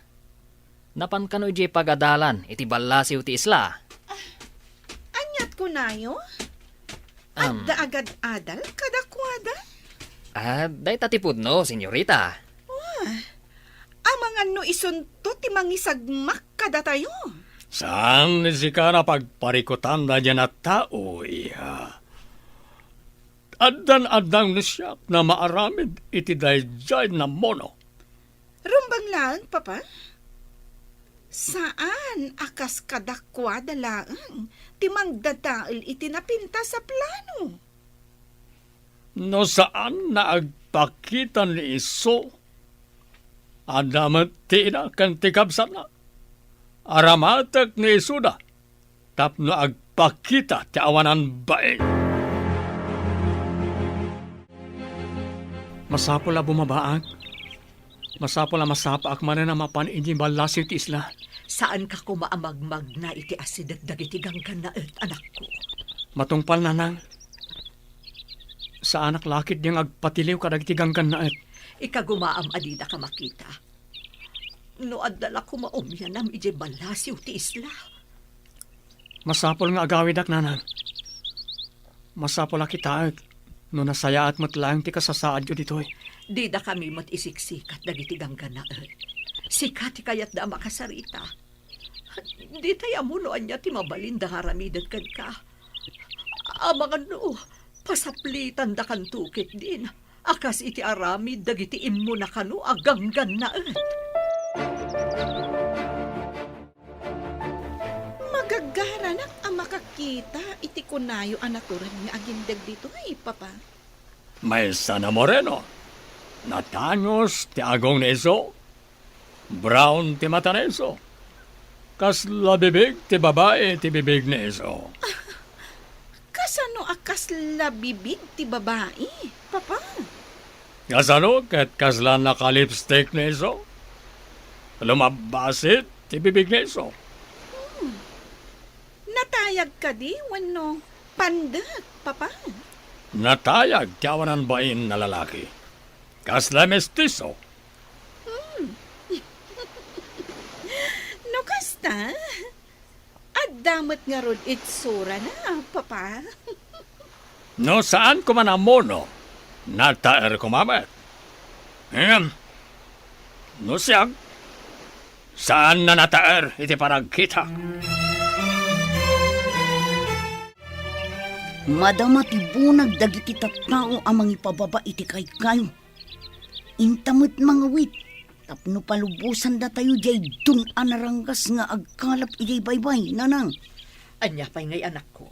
Napan kano idiay pagadalan iti ballasiw ti isla? Ah, aniat kunayo? Am. Adda agad-adal kadakuada? Ah, dayta ti pudno, senyorita. Ah, amangan no isunto ti mangisagmak kadatayo. Saan ni sika a pagparikutanda diay a tao, iha. Addan addang ni siak a maaramid iti daydiay a mono. Rumbeng laeng, Papa. Saan a kas kadakuada laeng ti mangdadael iti napintas a plano. No saan a agpakita ni isu, adda met ti ina ken ti kabsatna. Aramatek ni isuda tapno agpakita ti awanan bain. Masapul a bumabaak. Masapul a masapaak manen a mapan idiay ballasiw ti isla. Saanka koma a magmagna iti asideg dagiti ganggannaet, anakko. Matungpal, nanang. Saanak la ketdi nga agpatiliw kadagiti ganggannaet. Ikagumaam a didak a makita. No adda la koma umianam idiay ballasiw ti isla. Masapul nga agawidak, nanang. Masapul a kitaek. No nasayaat met laeng ti kasasaadyo ditoy. Didakami met isiksikat dagiti ganggannaet. Sika ti kayatda a makasarita. Ditay ammo no ania ti mabalinda nga aramiden kenka. Amangan no, pasaplitandakanto ketdin a kas iti aramid dagiti immuna kano a ganggannaet. Magagaranak a makakita iti kunayo a natured nga agindeg ditoy, Papa. Maysa a moreno. Natangos ti agong ni isu. Brown ti mata ni isu. Kasla bibig ti babai ti bibig ni isu. Kasano a kasla bibig ti babai, Papa? Kasano ket kasla nakalipstick ni isu? Lumabbasit ti bibig ni isu. Hmm. Natayag kadi wenno pandek, Papa? Natayag ti awanan bain a lalaki. Kasla mestiso. Hmm. No kasta, adda met ngarud itsurana, Papa. No saan koma a mono, nataer koma met. Ngem, no siak, saan a nataer iti panagkita. Madama ti bunag dagiti tattao a mangipababa iti kaykayo. Inta met mangawit tapno palubosandatayo diay dun a naranggas nga agkalap idiay baybay, Nanang. Ania pay ngay, anakko?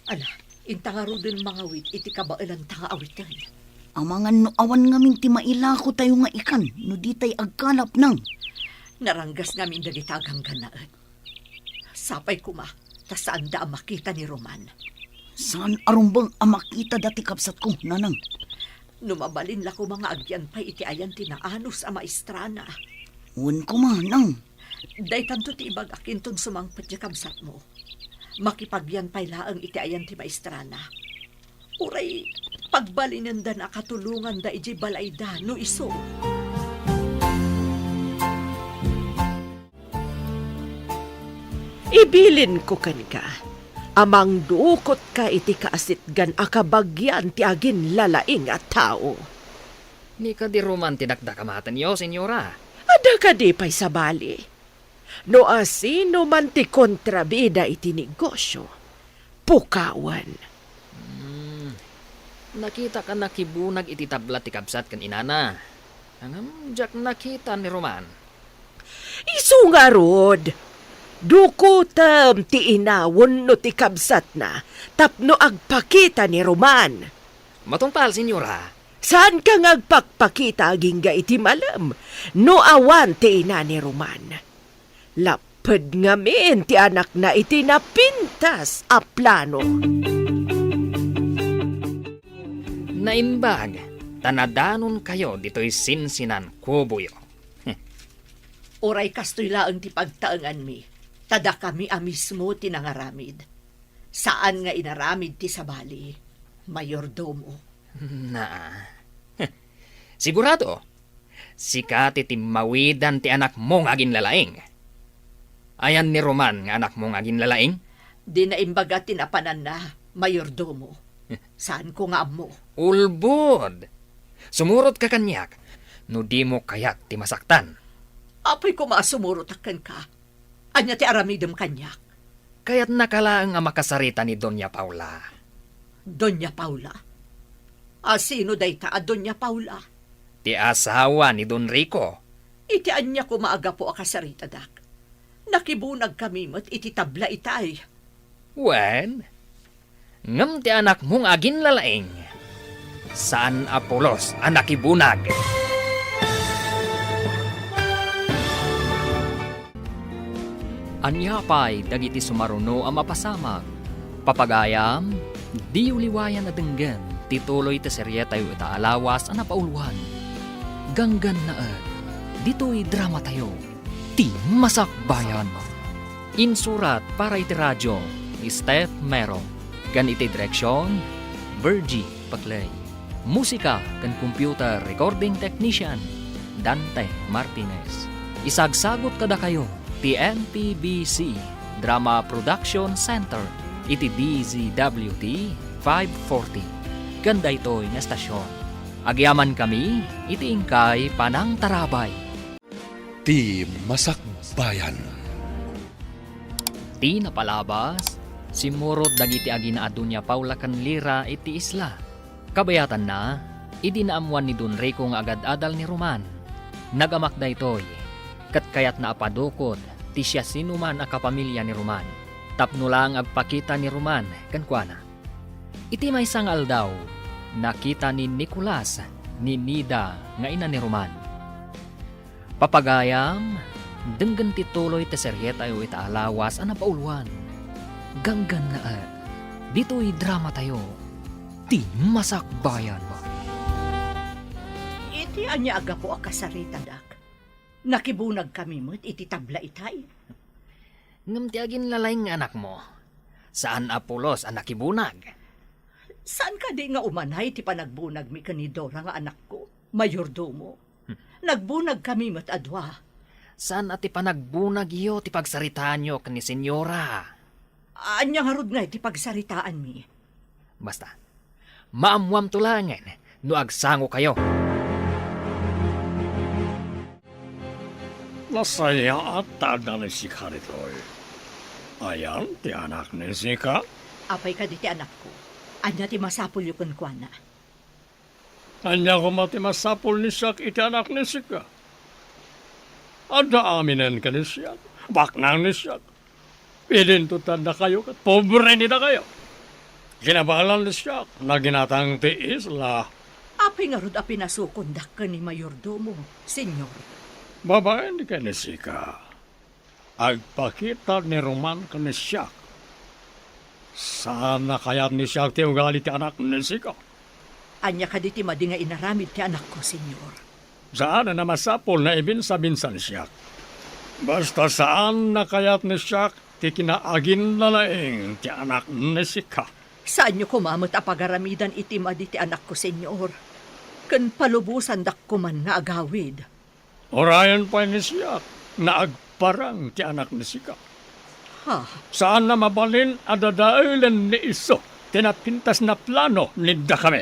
Ala, inta ngaruden mangawit iti kabaelanta nga awiten. Amangan no awan ngamin ti mailakotayo nga ikan no ditay agkalap, Nang. Naranggas ngamin dagita a ganggannaet. Sapay koma, ta saanda a makita ni Roman. Saan a rumbeng a makitada ti kabsatko, Nanang. No mabalin la koma nga agyan pay iti ayan ti naanus a maestrana. Wen koma, Nang. Daytanto ti ibagak inton sumangpet ti kabsatmo. Makipagyan pay laeng iti ayan ti maestrana. Uray pagbalinendana a katulonganda idiay balayda no isu. Ibilinko kenka a mangdukotka iti kaasitgan a kabagian ti aginlalaing a tao. Ni kadi Roman ti dakdakamatenyo, Senyora? Adda kadi pay sabali? No asino man ti kontrabida iti negosio, pukawen. Hmm. Nakitak a nakibunag iti tabla ti kabsat ken inana. Ngem diak nakita ni Roman. Isu ngarud, dukotem ti ina wenno ti kabsatna tapno agpakita ni Roman. Matungpal, Senyora. Saanka nga agpakpakita agingga iti malem no awan ti ina ni Roman. Lapped ngamin ti anakna iti napintas a plano. Naimbag ta nadanonkayo ditoy sinsinan kuboyo. Uray kastoy laeng ti pagtaenganmi, ta dakami a mismo ti nangaramid. Saan nga inaramid ti sabali, mayordomo. Naa. Sigurado, sika ti timmawidan ti anakmo nga aginlalaing. Ayan ni Roman nga anakmo nga aginlalaing? Di naimbaga ti napananna, mayordomo. Saanko nga ammo. Ulbod! Sumurotka kaniak no dimo kayat ti masaktan. Apay koma a sumurotak kenka. Ania ti aramidem kaniak? Kayatnaka laeng a makasarita ni Doña Paula. Doña Paula? A sino dayta a Doña Paula? Ti asawa ni Don Rico. Iti ania koma a gapu a kasaritadak? Nakibunagkami met iti tabla itay. Wen, ngem ti anakmo nga aginlalaing, saan a pulos a nakibunag. Ania pay dagiti sumaruno a mapasamak? Papagayam, diyo liwayan a denggen ti tuloy ti serietayo ita a lawas a napauluan. Ganggannaet, ditoy dramatayo, ti Masakbayan. Insurat para iti radio ni Steph Mero, ken iti direksion, Virgie Paclay. Musika ken computer recording technician, Dante Martinez. Isagsagut kadakayo ti N P B C Drama Production Center iti D Z W T five forty. ken daytoy nga estasion. Agyamankami iti inkay panangtarabay. Ti Masakbayan. Ti napalabas, simmurot dagiti agina a Doña Paula ken Lira iti isla. Kabayatanna, idi naammuan ni Don Rico nga agad-adal ni Roman, nagamak daytoy, ket kayatna a padukod ti siasinoman a kapamilya ni Roman, tapno laeng agpakita ni Roman kenkuana. Iti maysa nga aldaw, nakita ni Nicolas ni Nida nga ina ni Roman. Papagayam, denggen ti tuloy ti serietayo ita a lawas a napauluan. Ganggannaet, ditoy dramatayo, Ti Masakbayan. Iti ania a gapu a kasaritadak? Nakibunagkami met iti tabla itay. Ngem ti aginlalaing nga anakmo, saan a pulos a nakibunag. Saan kadi nga umanay ti panagbunagmi ken ni Dora nga anakko, mayordomo? Nagbunagkami met a dua. Saan a ti panagbunagyo ti pagsaritaanyo ken ni Senyora? Ania ngarud ngay ti pagsaritaanmi? Basta, maammuamto laengen no agsangokayo. Nasayaat ta adda ni Sika ditoy. Ayan ti anak ni Sika? Apay kadi ti anakko? Ania ti masapulyo kenkuana? Ania koma ti masapul ni Siak iti anak ni Sika? Adda aminen ken ni Siak. Baknang ni Siak. Idinto ti addakayo ket pobre ni dakayo. Kinabalan ni Siak, naginatang ti isla. Apay ngarud a pinasukondak ken ni mayordomo, Señor? Babaen ken ni Sika, agpakita ni Roman ken ni Siak. Saan a kayat ni Siak ti ugali ti anak ni Sika. Ania kadi ti madi nga inaramid ti anakko, Señor? Saan a masapul nga ibinsa-binsa ni Siak. Basta saan a kayat ni Siak ti kinaaginlalaing ti anak ni Sika. Saanyo koma met a pagaramidan iti madi ti anakko, Señor, ken palubosandak koman nga agawid. Urayen pay ni Siak nga agparang ti anak ni Sika. Ha? Saan a mabalin a dadaelen ni isu ti napintas nga plano ni dakami.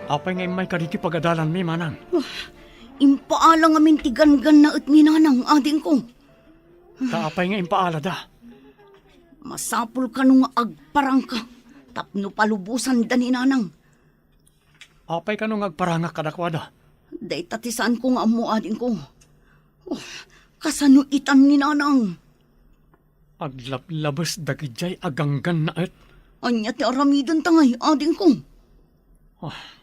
Apay nga immay kaditi pagadalanmi, manang? Wah, impaala ngamin ti ganggannaet ni nanang, adingko. Ta apay nga impaalada? Masapul kano nga agparangka tapno palubosanda ni nanang. Apay kano nga agparangak kadakuada? Dayta ti saanko nga ammo, adingko. Oh, kasano itan ni nanang? Aglablabes dagidiay a ganggannaet. Ania ti aramidenta ngay, adingko? Ah.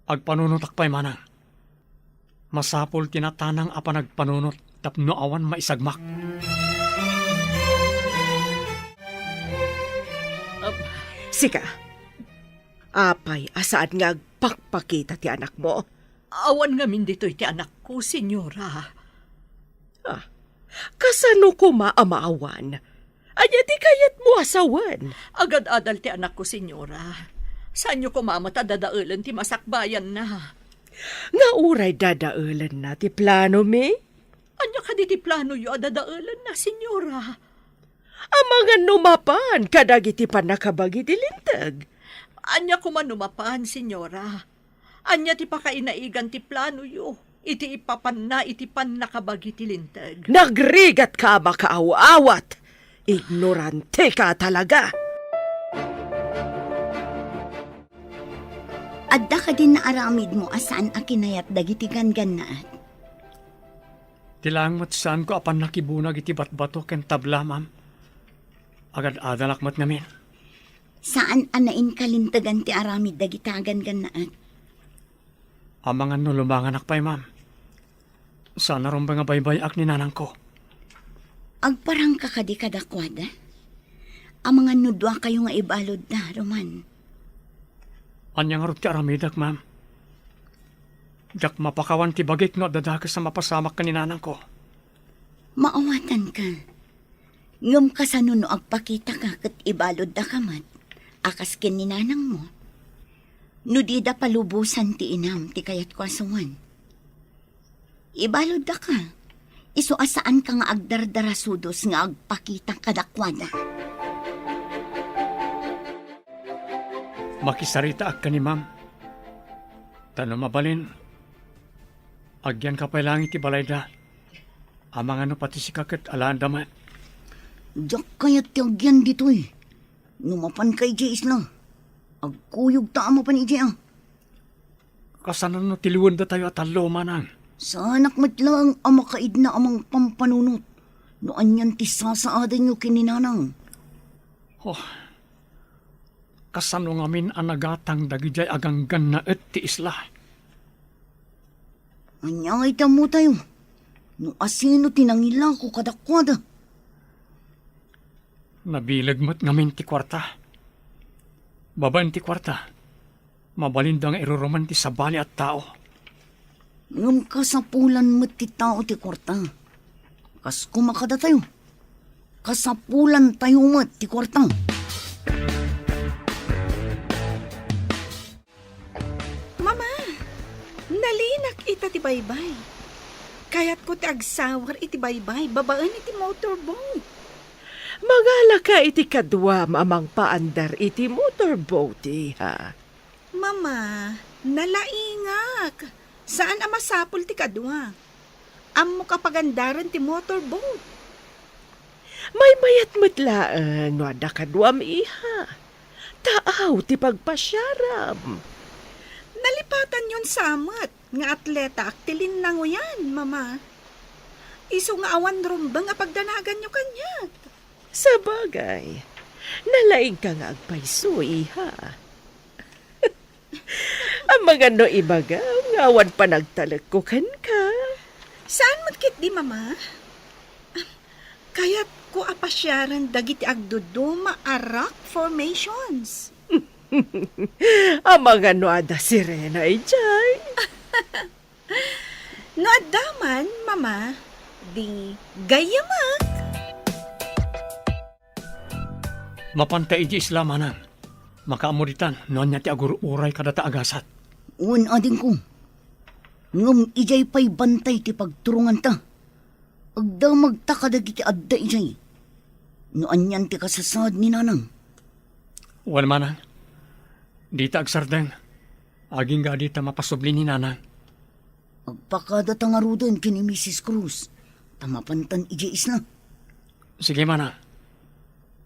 Agpanunotak pay manang. Masapul ti natanang a panagpanunot tapno awan maisagmak. Ap-, Sika, apay a saan nga agpakpakita ti anakmo? Awan ngamin ditoy ti anakko, Señora. Ah, kasano koma a maawan? Ania ti kayatmo a sawen? Agad-adal ti anakko, Señora. Saanyo koma met a dadaelen ti masakbayanna. Nga uray dadaelenna ti planomi? Ania kadi ti planoyo a dadaelenna, Señora? Amangan no mapan kadagiti pannakabagi ti Linteg. Ania koma no mapan, Señora? Ania ti pakainaigan ti planoyo iti ipapanna iti pannakabagi ti Linteg? Nagrigatka a makaaw-awat! Ignoranteka talaga! Adda kadin naaramidmo a saan a kinayat dagiti ganggannaet? Ti laeng met saanko a pannakibunag iti batbato ken tabla, ma'am. Agad-adalak met ngamin. Saan a nainkalintegan ti aramid dagita a ganggannaet. Amangan no lumanganak pay, ma'am. Saan a rumbeng a baybay-ak ni nanangko. Agparangka kadi kadakuada? Amangan no duakayo nga ibaludda, Roman. Ania ngarud ti aramidek, ma'am? Diak mapakawan ti bagik no adda dakes a mapasamak ken ni nanangko. Maawatanka. Ngem kasano no agpakitaka ket ibaluddaka met a kas ken ni nanangmo? No dida palubosan ti inam ti kayatko a sawen. Ibaluddaka, isu a saanka nga agdardarasudos nga agpakita kadakuada. Makisaritaak ken ni Ma'am. Ta no mabalin, agyanka pay laeng iti balayda. Amangan no pati sika ket alaenda met. Diak kayat ti agyan ditoy. No mapanka idiay isla, agkuyogta a mapan idiay a. Kasano no tiliwendatayo a tallo, manang? Saanak met laeng a makaidna a mangpampanunot no anian ti sasaadenyo ken ni nanang. Oh, kasano ngamin a nagatang dagidiay a ganggannaet ti isla? Ania nga iti ammotayo no asino ti nangilako kadakuada? Nabileg met ngamin ti kuarta. Babaen ti kuarta, mabalinda nga iruruman ti sabali a tao. Ngem kasapulan met ti tao ti kuarta. Kas koma kadatayo, kasapulantayo met ti kuarta. Mama, nalinak ita ti baybay. Kayatko ti agsawar iti baybay babaen iti motorboat. Mangalaka iti kaduam a mangpaandar iti motorboat, iha. Mama, nalaingak. Saan a masapul ti kadua. Ammok a pagandaren ti motorboat. Maymayat met laeng no adda kaduam, iha. Taaw ti pagpasiaram. Nalipatanyon sa met nga atletaak ti linnangoyan, Mama. Isu nga awan rumbeng a pagdanaganyo kaniak. Sabagay, nalaingka nga agpayso, iha. Amangan no ibagam nga awan panagtalekko kenka. Saan met ketdi, Mama? Kayatko a pasiaren dagiti agduduma a rock formations. Amangan no adda sirena idiay. No adda man, Mama, di gayyamek. Mapanta idiay isla, manang. Makaammo ditan no ania ti agur-uray kadata a gasat. Wen, adingko. Ngem idiay pay bantay ti pagturonganta. Agdamagta kadagiti adda idiay. No anian ti kasasaad ni nanang. Wen, manang. Dita agsardeng. Agingga dita mapasubli ni nanang. Agpakadata ngaruden ken ni Misis Cruz, ta mapantan idiay isla. Sige, manang.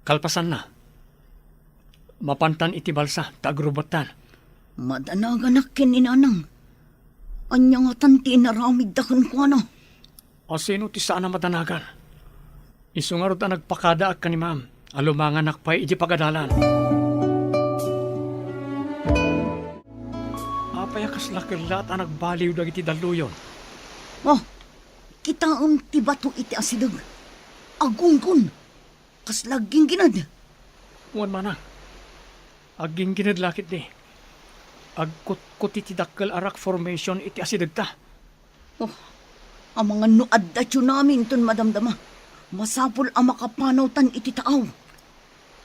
Kalpasanna, mapantan iti balsa ta agrubettan. Madanaganak ken ni nanang. Ania ngatan ti inaramidda kenkuana? Asino ti saan a madanagan? Isu ngarud a nagpakadaak ken ni Ma'am a lumanganak pay iti pagadalan. Apay a kasla kellat a nagbaliw dagiti dalluyon? Oh, kitaem ti bato iti asideg. Agunggon. Kasla agginggined. Wen, manang. Agginggined la ketdi. Agkutkuti ti dakkel a rock formation iti asidegta. Oh, amangan no adda tsunami inton madamdama. Masapul a makapanawtan iti taaw.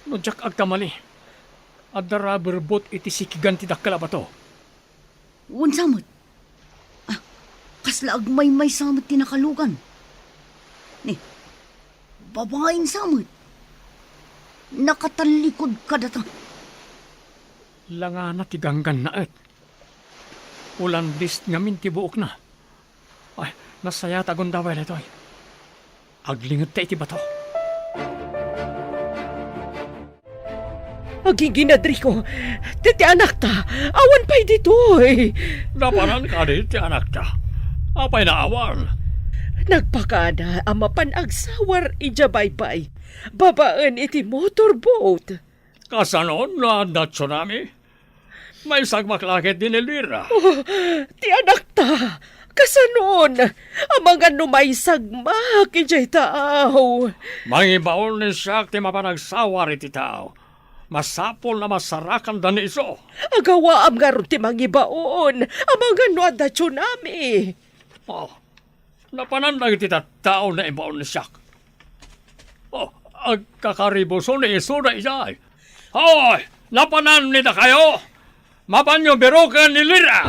No diak agkamali, adda rubber boat iti sikigan ti dakkel a bato. Wen sa met. Ah, kasla agmaymaysa met ti nakalugan. Ni, babaen sa met. Nakatallikod kadata. Langana ti ganggannaet. Ulandis ngamin ti buokna. Ay, nasayaat a gundaway daytoy. Aglingedta iti bato. Agingined, Rico, ti, ti anakta, awan pay ditoy. Napanan kadi ti anakta? Apay naawan? Nagpakada a mapan agsawar idiay baybay, babaen iti motorboat. Kasanon no adda tsunami? Maisagmak la ketdi ni Elvira. Oh, ti anakta, kasanon? Amangan no maisagmak idiay taaw. Mangibaon ni siak ti mapan agsawar iti taaw. Masapul a masarakanda ni isu. Agawaam ngarud ti mangibaon. Amangan no adda tsunami. Oh, napanan dagiti tattao naibaon ni siak. Oh, agkakaribuso ni isuda idiay. Hoy, napanan ni dakayo? Mapanyo biroken ni Elvira!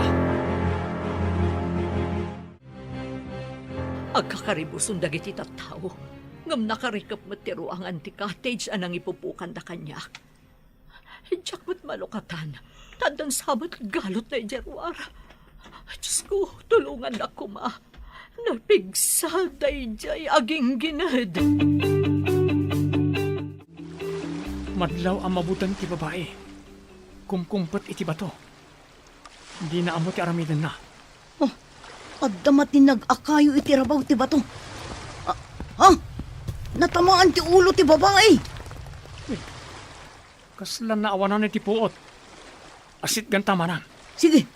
Agkakaribuson dagiti tattao, ngem nakarikep met ti ruangan ti cottage a nangipupokanda kaniak. Diak met malukatan, ta addan sa met galotna idiay ruar. Diosko, tulongannak koma. Napigsa daydiay aginggined. Madlaw a mabuteng ti babai. Kumkumpet iti bato. Dina ammo ti aramidenna. Oh, adda matinag a kayo iti rabaw ti bato. Ah, ha? Natamaan ti ulo ti babai. Kasla naawanan iti puot. Asitganta, manang. Sige.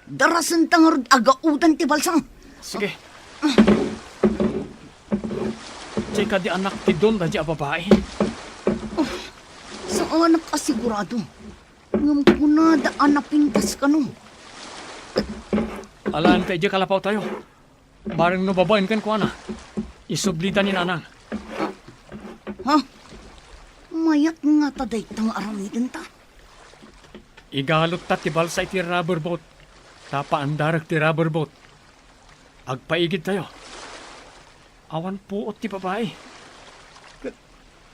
Darasenta ngarud a gaodan ti balsa. Sige. Diay kadi a naktidon daydiay a babai? Oh, saanak a sigurado. Ngem kunada a napintas kano. Alaenta idiay kalapawtayo. Bareng no babaen kenkuana, isublita ni nanang. Ha? Mayat ngata dayta nga aramidenta? Igalotta ti balsa iti rubber boat. Ta paandarek ti rubber boat. Agpaigidtayo. Awan puot ti babai. Ket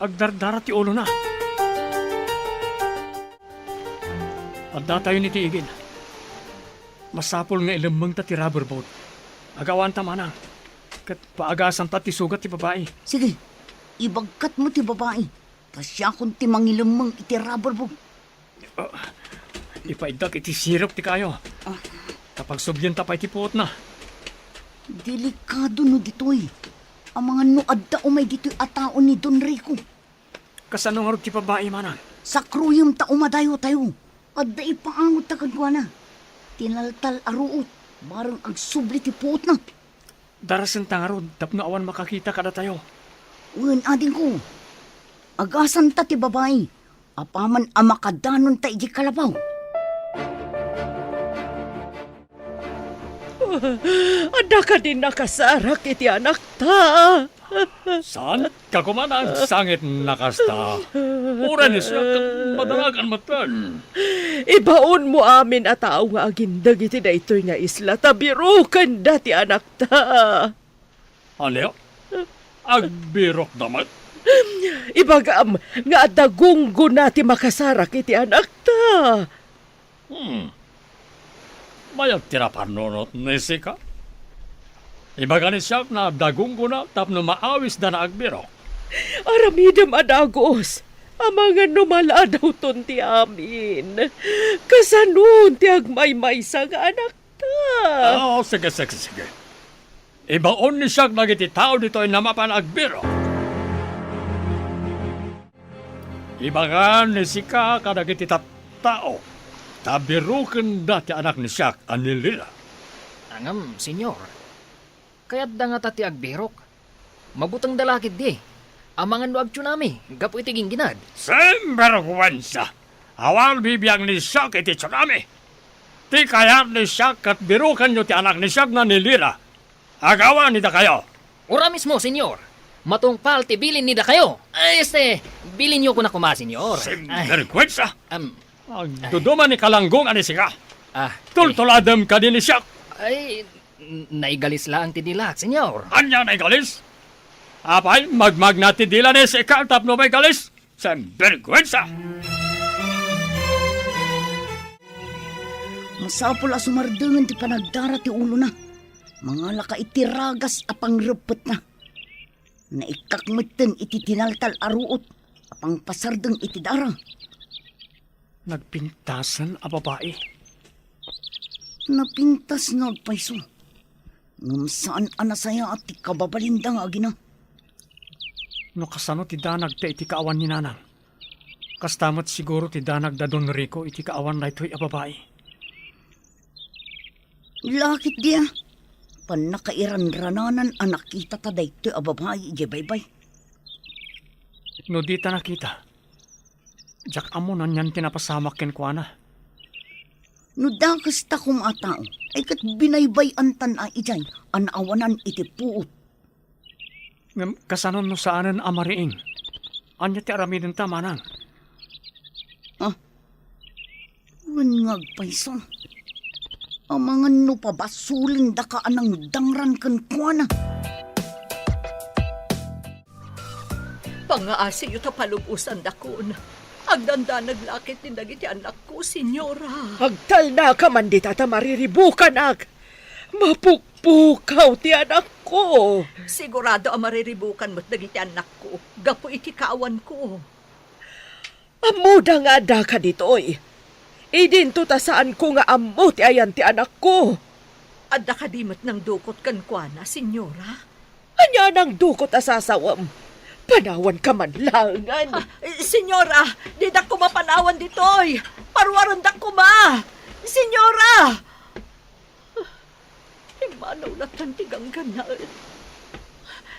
agdardara ti ulona. Addatayon iti igid. Masapul nga ilemmengta ti rubber boat. Agawanta, manang. Ket paagasanta ti sugat ti babai. Sige, ibagkatmo ti babai. Ta siakon ti mangilemmeng iti rubber boat. Ah, ipaiddak iti sirok ti kayo. Ah. Ta pagsublienta pay ti puotna. Delikado no ditoy. Amangan no adda umay ditoy a tao ni Don Rico. Kasano ngarud ti babai, manang? Sakruyem ta umadayotayo. Adda ipaangotta kenkuana. Tinaltal a ruot, bareng agsubli ti puotna. Darasenta ngarud tapno awan makakita kadatayo. Wen, adingko. Agasanta ti babai. Apaman a makadanonta idiay kalapaw. Adda kadi nakasarak iti anakta? Saan? Kakuman, sangit na kasta. Uray ni siak, madaragan met. Ibaonmo amin a tao nga agindeg iti daytoy nga isla ta birokenda ti anakta. Ania? Agbirokda met? Ibagam nga adda gunggona ti makasarak iti anakta. Hmm. Mayat ti napannunot ni sika. Ibaga ni siak nga adda gunggona tapno maawisda nga agbirok. Aramidem a dagus. Amangan no maladawton ti amin. Kasanon ti agmaymaysa nga anakta? Ah, sige, sige, sige. Ibaon ni siak dagiti tao ditoy nga mapan agbirok. Ibaga ni sika kadagiti tattao, ta birokenda ti anak ni siak a ni Lila. Ngem, Señor, kayatda ngata ti agbirok. Mabutengda la ketdi. Amangan no agtsunami gapu iti gingginad. Sinberguensa! Awan bibiang ni siak iti tsunami. Ti kayat ni siak ket birokenyo ti anak ni siak nga ni Lila. Agawan ni dakayo. Ura mismo, Señor. Matungpal ti bilin ni dakayo. Ay, este, bilinyo koma, Señor. Ay. Sinberguensa! Am, Agduduma ni kalanggo nga ni sika. Ah, tultuladem kadi ni siak. Ay, n-, naigalis laeng ti dilak, Señor. Ania naigalis? Apay, magmagna ti dila ni sika tapno maigalis? Sinberguensa! Masapul a sumardengen ti panagdara ti ulona. Mangalaka iti ragas a pangreppetna. Naikkak metten iti tinaltal a ruot a pangpasardeng iti dara. Nagpintasen a babai. Napintas nga agpayso. Ngem saan a nasayaat ti kababalinda nga agina. No kasano ti danagda iti kaawan ni Nanang, kasta met siguro ti danagda Don Rico iti kaawan daytoy a babai. Lakit dia, pannakairanrananan a nakitata daytoy a babai idiay baybay. No dita nakita, diak ammo no anian ti napasamak kenkuana. No dakes ta koma a tao, ay ket binaybay-antan a idiay a naawanan iti puot. Ngem kasano no saanen a mariing? Ania ti aramidenta, manang? Ah, wen nga agpayso. Amangan no pabasolendaka a nangdangran kenkuana. Pangaasiyo ta palubosandakon. Agdandanag la ketdi dagiti annakko, Señora. Agtalnaka man dita ta mariribukanak. Mapukpukaw ti anakko. Sigurado a mariribukan met dagiti annakko gapu iti kaawanko. Ammoda nga addaka ditoy. Idinto ta saanko nga ammo ti ayan ti anakko. Adda kadi met nangdukot kenkuana, Señora? Ania nangdukot a sasawem? Panawanka man laengen. Ah, Señora, didak koma panawan ditoy. Paruarendak koma. Señora! Immanaw latta ti ganggannaet.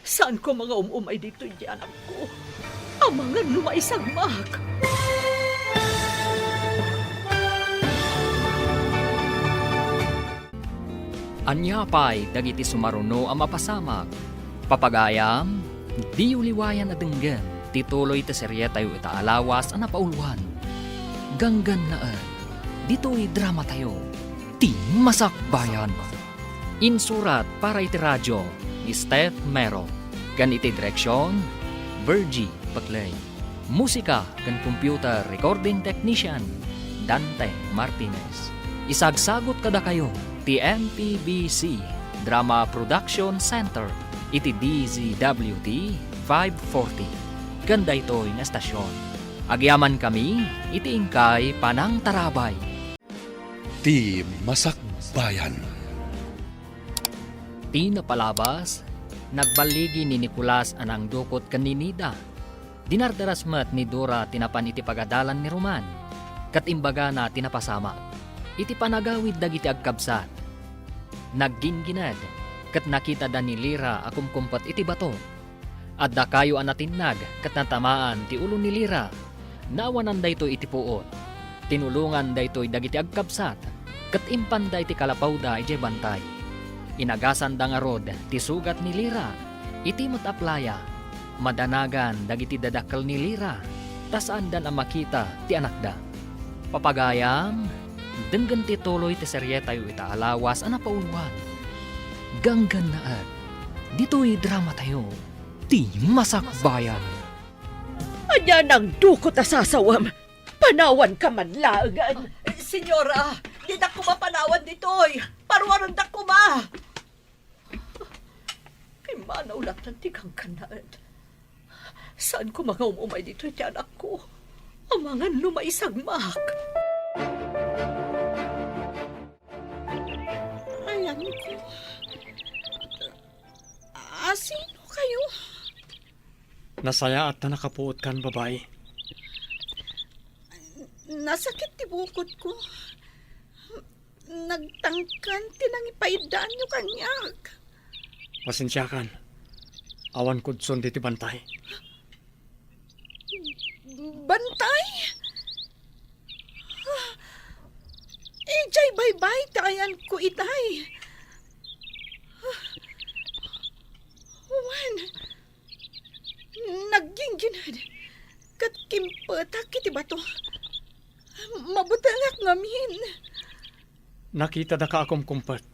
Saanko nga um-umay ditoy ti anakko. Amangan no maisagmak. Ania pay dagiti sumaruno a mapasamak? Papagayam, diyo liwayan a denggen ti tuloy ti serietayo ita a lawas a napauluan. Ganggannaet, ditoy dramatayo, ti Masakbayan. Insurat para iti radio ni Steph Mero, ken iti direksion, Virgie Peclay. Musika ken computer recording technician, Dante Martinez. Isagsagut kadakayo ti M P B C Drama Production Center iti D Z W T five forty ken daytoy nga estasion. Agyamankami iti inkay panangtarabay. Ti Masakbayan. Ti napalabas, nagballigi ni Nicolas a nangdukot ken ni Nida. Dinardaras met ni Dora ti napan iti pagadalan ni Roman, ket imbagana ti napasamak. Iti panagawid dagiti agkabsat, nagginggined, ket nakitada ni Lira a kumkumpet iti bato. Adda kayo a natinnag ket natamaan ti ulo ni Lira. Naawanan daytoy iti puot. Tinulongan daytoy dagiti agkabsat, ket impanda iti kalapawda idiay bantay. Inagasanda ngarud ti sugat ni Lira iti met a playa. Madanagan dagiti dadakkel ni Lira, ta saandan a makita ti anakda. Papagayam, denggen ti tuloy ti serietayo ita a lawas a napauluan. Ganggannaet, ditoy dramatayo. Ti Masakbayan. Ania nangdukot a sasawem? Panawanka man laengen. Señora, didak koma panawan ditoy. Paruarendak koma. Pimmanaw latta ti ganggannaet. Saanko nga um-umay ditoy ti anakko. Amangan no maisagmak. Ayanko. Asino kayo? Nasayaat ta nakapuotkan, babai. Nasakit ti bukod ko. Nagtangkan ti nangipaiddaanyo kaniak. Pasensiakan. Awan kudson diti bantay. Bantay? Idiay baybay ti ayanko itay. Wen, nagginggined ket kimpetak iti bato. Mabutengak ngamin. Nakitada ka a kumkumpet.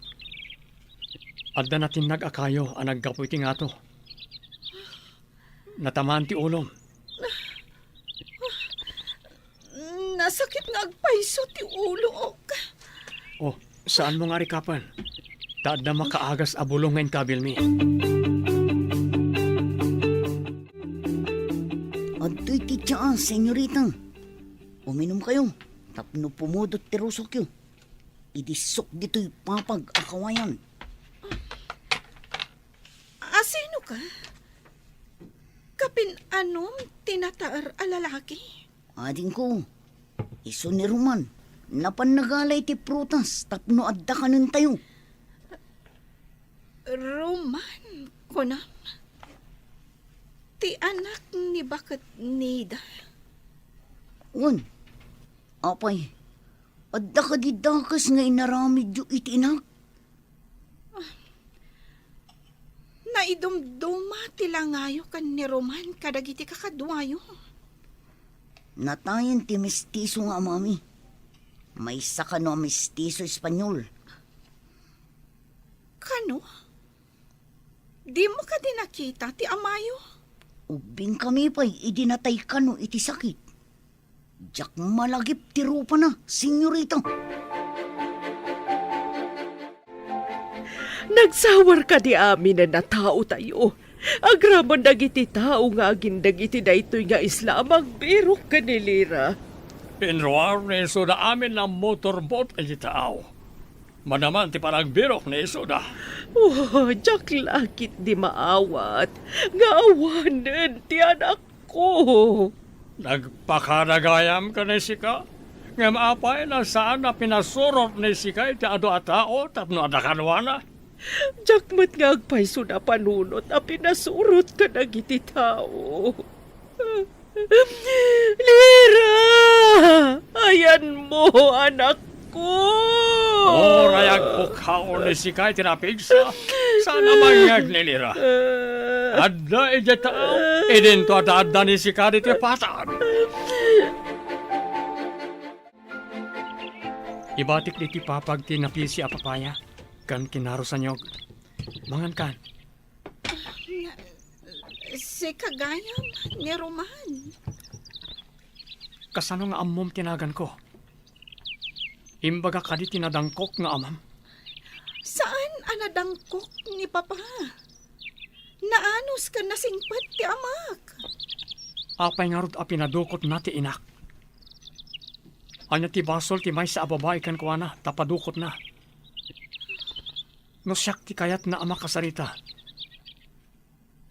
Adda natinnag a kayo a naggapu iti ngato. Natamaan ti ulom. Nasakit nga agpayso ti ulok. Oh, saanmo nga arikapen. Ta adda makaagas a bulong nga inkabilmi. Adtoy ti tsaa, senyorita. Uminum kayo tapno pumudot ti rusokyo. Idissok ditoy papag a kawayan. Asino ka? Kapin-anom ti nataer a lalaki? Adingko, isu ni Roman, napan nagala iti prutas tapno adda kanentayo. Roman, kunam? Ti anak ni baket Nida? Wen, apay, adda kadi dakes nga inaramidyo iti inak? Naidumduma ti langayo ken ni Roman kadagiti kakaduayo. Natayen ti mestizo nga amami. Maysa kano a mestizo Espanyol. Kano? Dimo kadi nakita ti amayo? Ubbingkami pay idi natay kano iti sakit. Diak malagip ti rupana, senyorita. Nagsawar kadi aminen a taotayo. Agraman dagiti tao nga agindeg iti daytoy nga isla a magbirok ken ni Lira. Inruar ni Soda amin a motorboat iti taaw. Manaman ti panagbirok ni Soda. Oh, diak la ketdi maawat nga awanen ti anakko. Nagpakada gayam ken ni sika, ngem apay no saan a pinasurot ni sika iti adu a tao tapno adda kaduana? Diak met nga agpayso a panunot a pinasurot kadagiti tao. Lira! Ayanmo, anakko! Uray agpukkaw ni sika iti napigsa, saan a mangngeg ni Lira. Adda idiay taaw, idinto adda-adda ni sika ditoy patag. Ibatik ditoy patag ti napisi a papaya ken kinarusanyog. Mangankan. Sika gayam ni Roman. Kasano nga ammom ti naganko? Imbagak kadi ti nadangkok nga amam? Saan a nadangkok ni Papa. Naanus ken nasingpet ti amak. Apay ngarud a pinadukotna ti inak? Ania ti basol ti maysa a babai kenkuana ta padukotna? No siak ti kayatna a makasarita,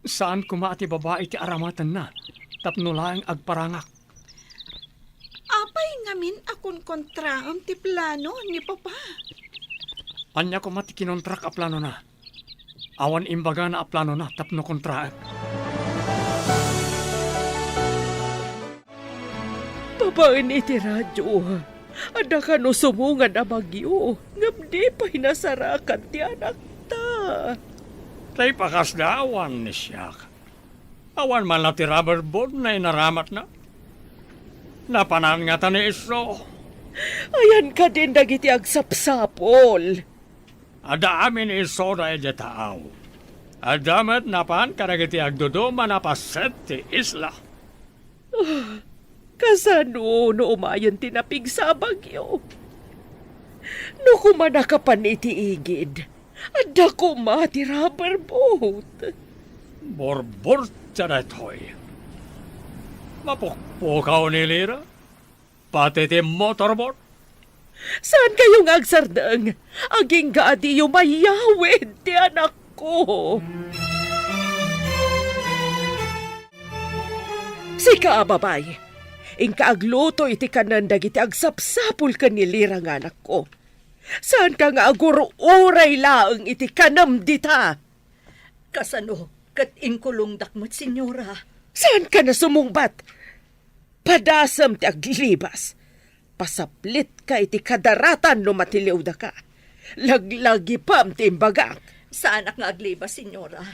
saan koma a ti babai ti aramatenna tapno laeng agparangak. Apay ngamin a konkontraem ti plano ni Papa? Ania koma ti kinontrak a planona? Awan imbagana a planona tapno kontraek. Babaen iti radio, adda kano sumungan a bagyo, ngem di pay nasarakan ti anakta. Tay pakasda awan ni siak. Awan man la ti rubber boat nga inaramatna. Napanan ngata ni isu. Ayan kadin dagiti agsapsapul. Adda amin ni Soda idiay taaw. Adda met napan kadagiti agduduma a paset ti isla. Ah, kasano no umayen ti napigsa a bagyo? No koma nakapan iti igid, adda koma ti rubber boat. Burburtia daytoy. Mapukpukaw ni Lira. Pati ti motorboat. Saan kayo nga agsardeng? Agingga a diyo mayawid ti anakko. Sika a babay, inka agluto iti kanen dagiti agsapsapul ken ni Lira nga anakko. Saanka nga agur-uray laeng iti kanem dita. Kasano ket inkulongdak met, Senyora? Saanka a sumungbat? Padasem ti aglibas. Pasaplitka iti kadaratan no matiliwdaka. Laglagipem ti imbagak. Saanak nga aglibas, Senyora.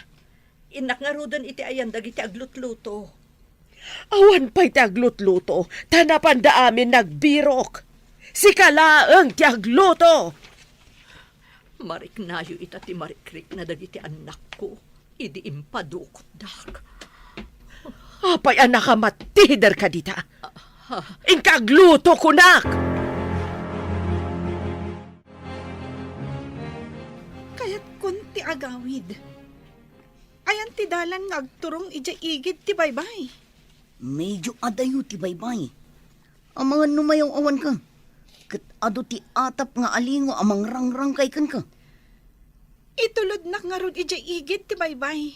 Innak ngaruden iti ayan dagiti aglutluto. Awan pay ti aglutluto, ta napanda amin nagbirok. Sika laeng ti agluto. Mariknayo ita ti marikrikna dagiti annakko idi impadukotdak. Apay a nakamattider kadita? Inka agluto, kunak! Kayatkon ti agawid. Ayan ti dalan nga agturong idiay igid ti baybay? Medio adayo ti baybay. Amangan no mayaw-awanka, ket adu ti atap nga alingo a mangrangrangkay kenka. Itulodnak ngarud idiay igid ti baybay.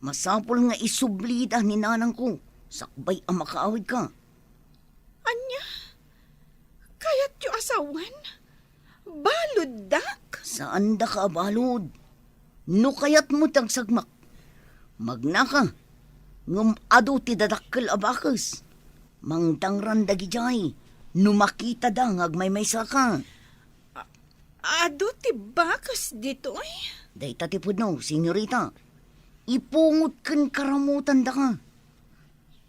Masapul nga isublida ni nanangko sakbay a makaawidka. Ania? Kayatyo a sawen? Baluddak? Saandaka a balud. No kayatmo ti agsagmak, magnaka, ngem adu ti dadakkel a bakes. Mangdangran dagidiay no makitada nga agmaymaysaka. A-, adu ti bakes ditoy? Dayta ti pudno, senyorita. Ipungot ken karamutandaka.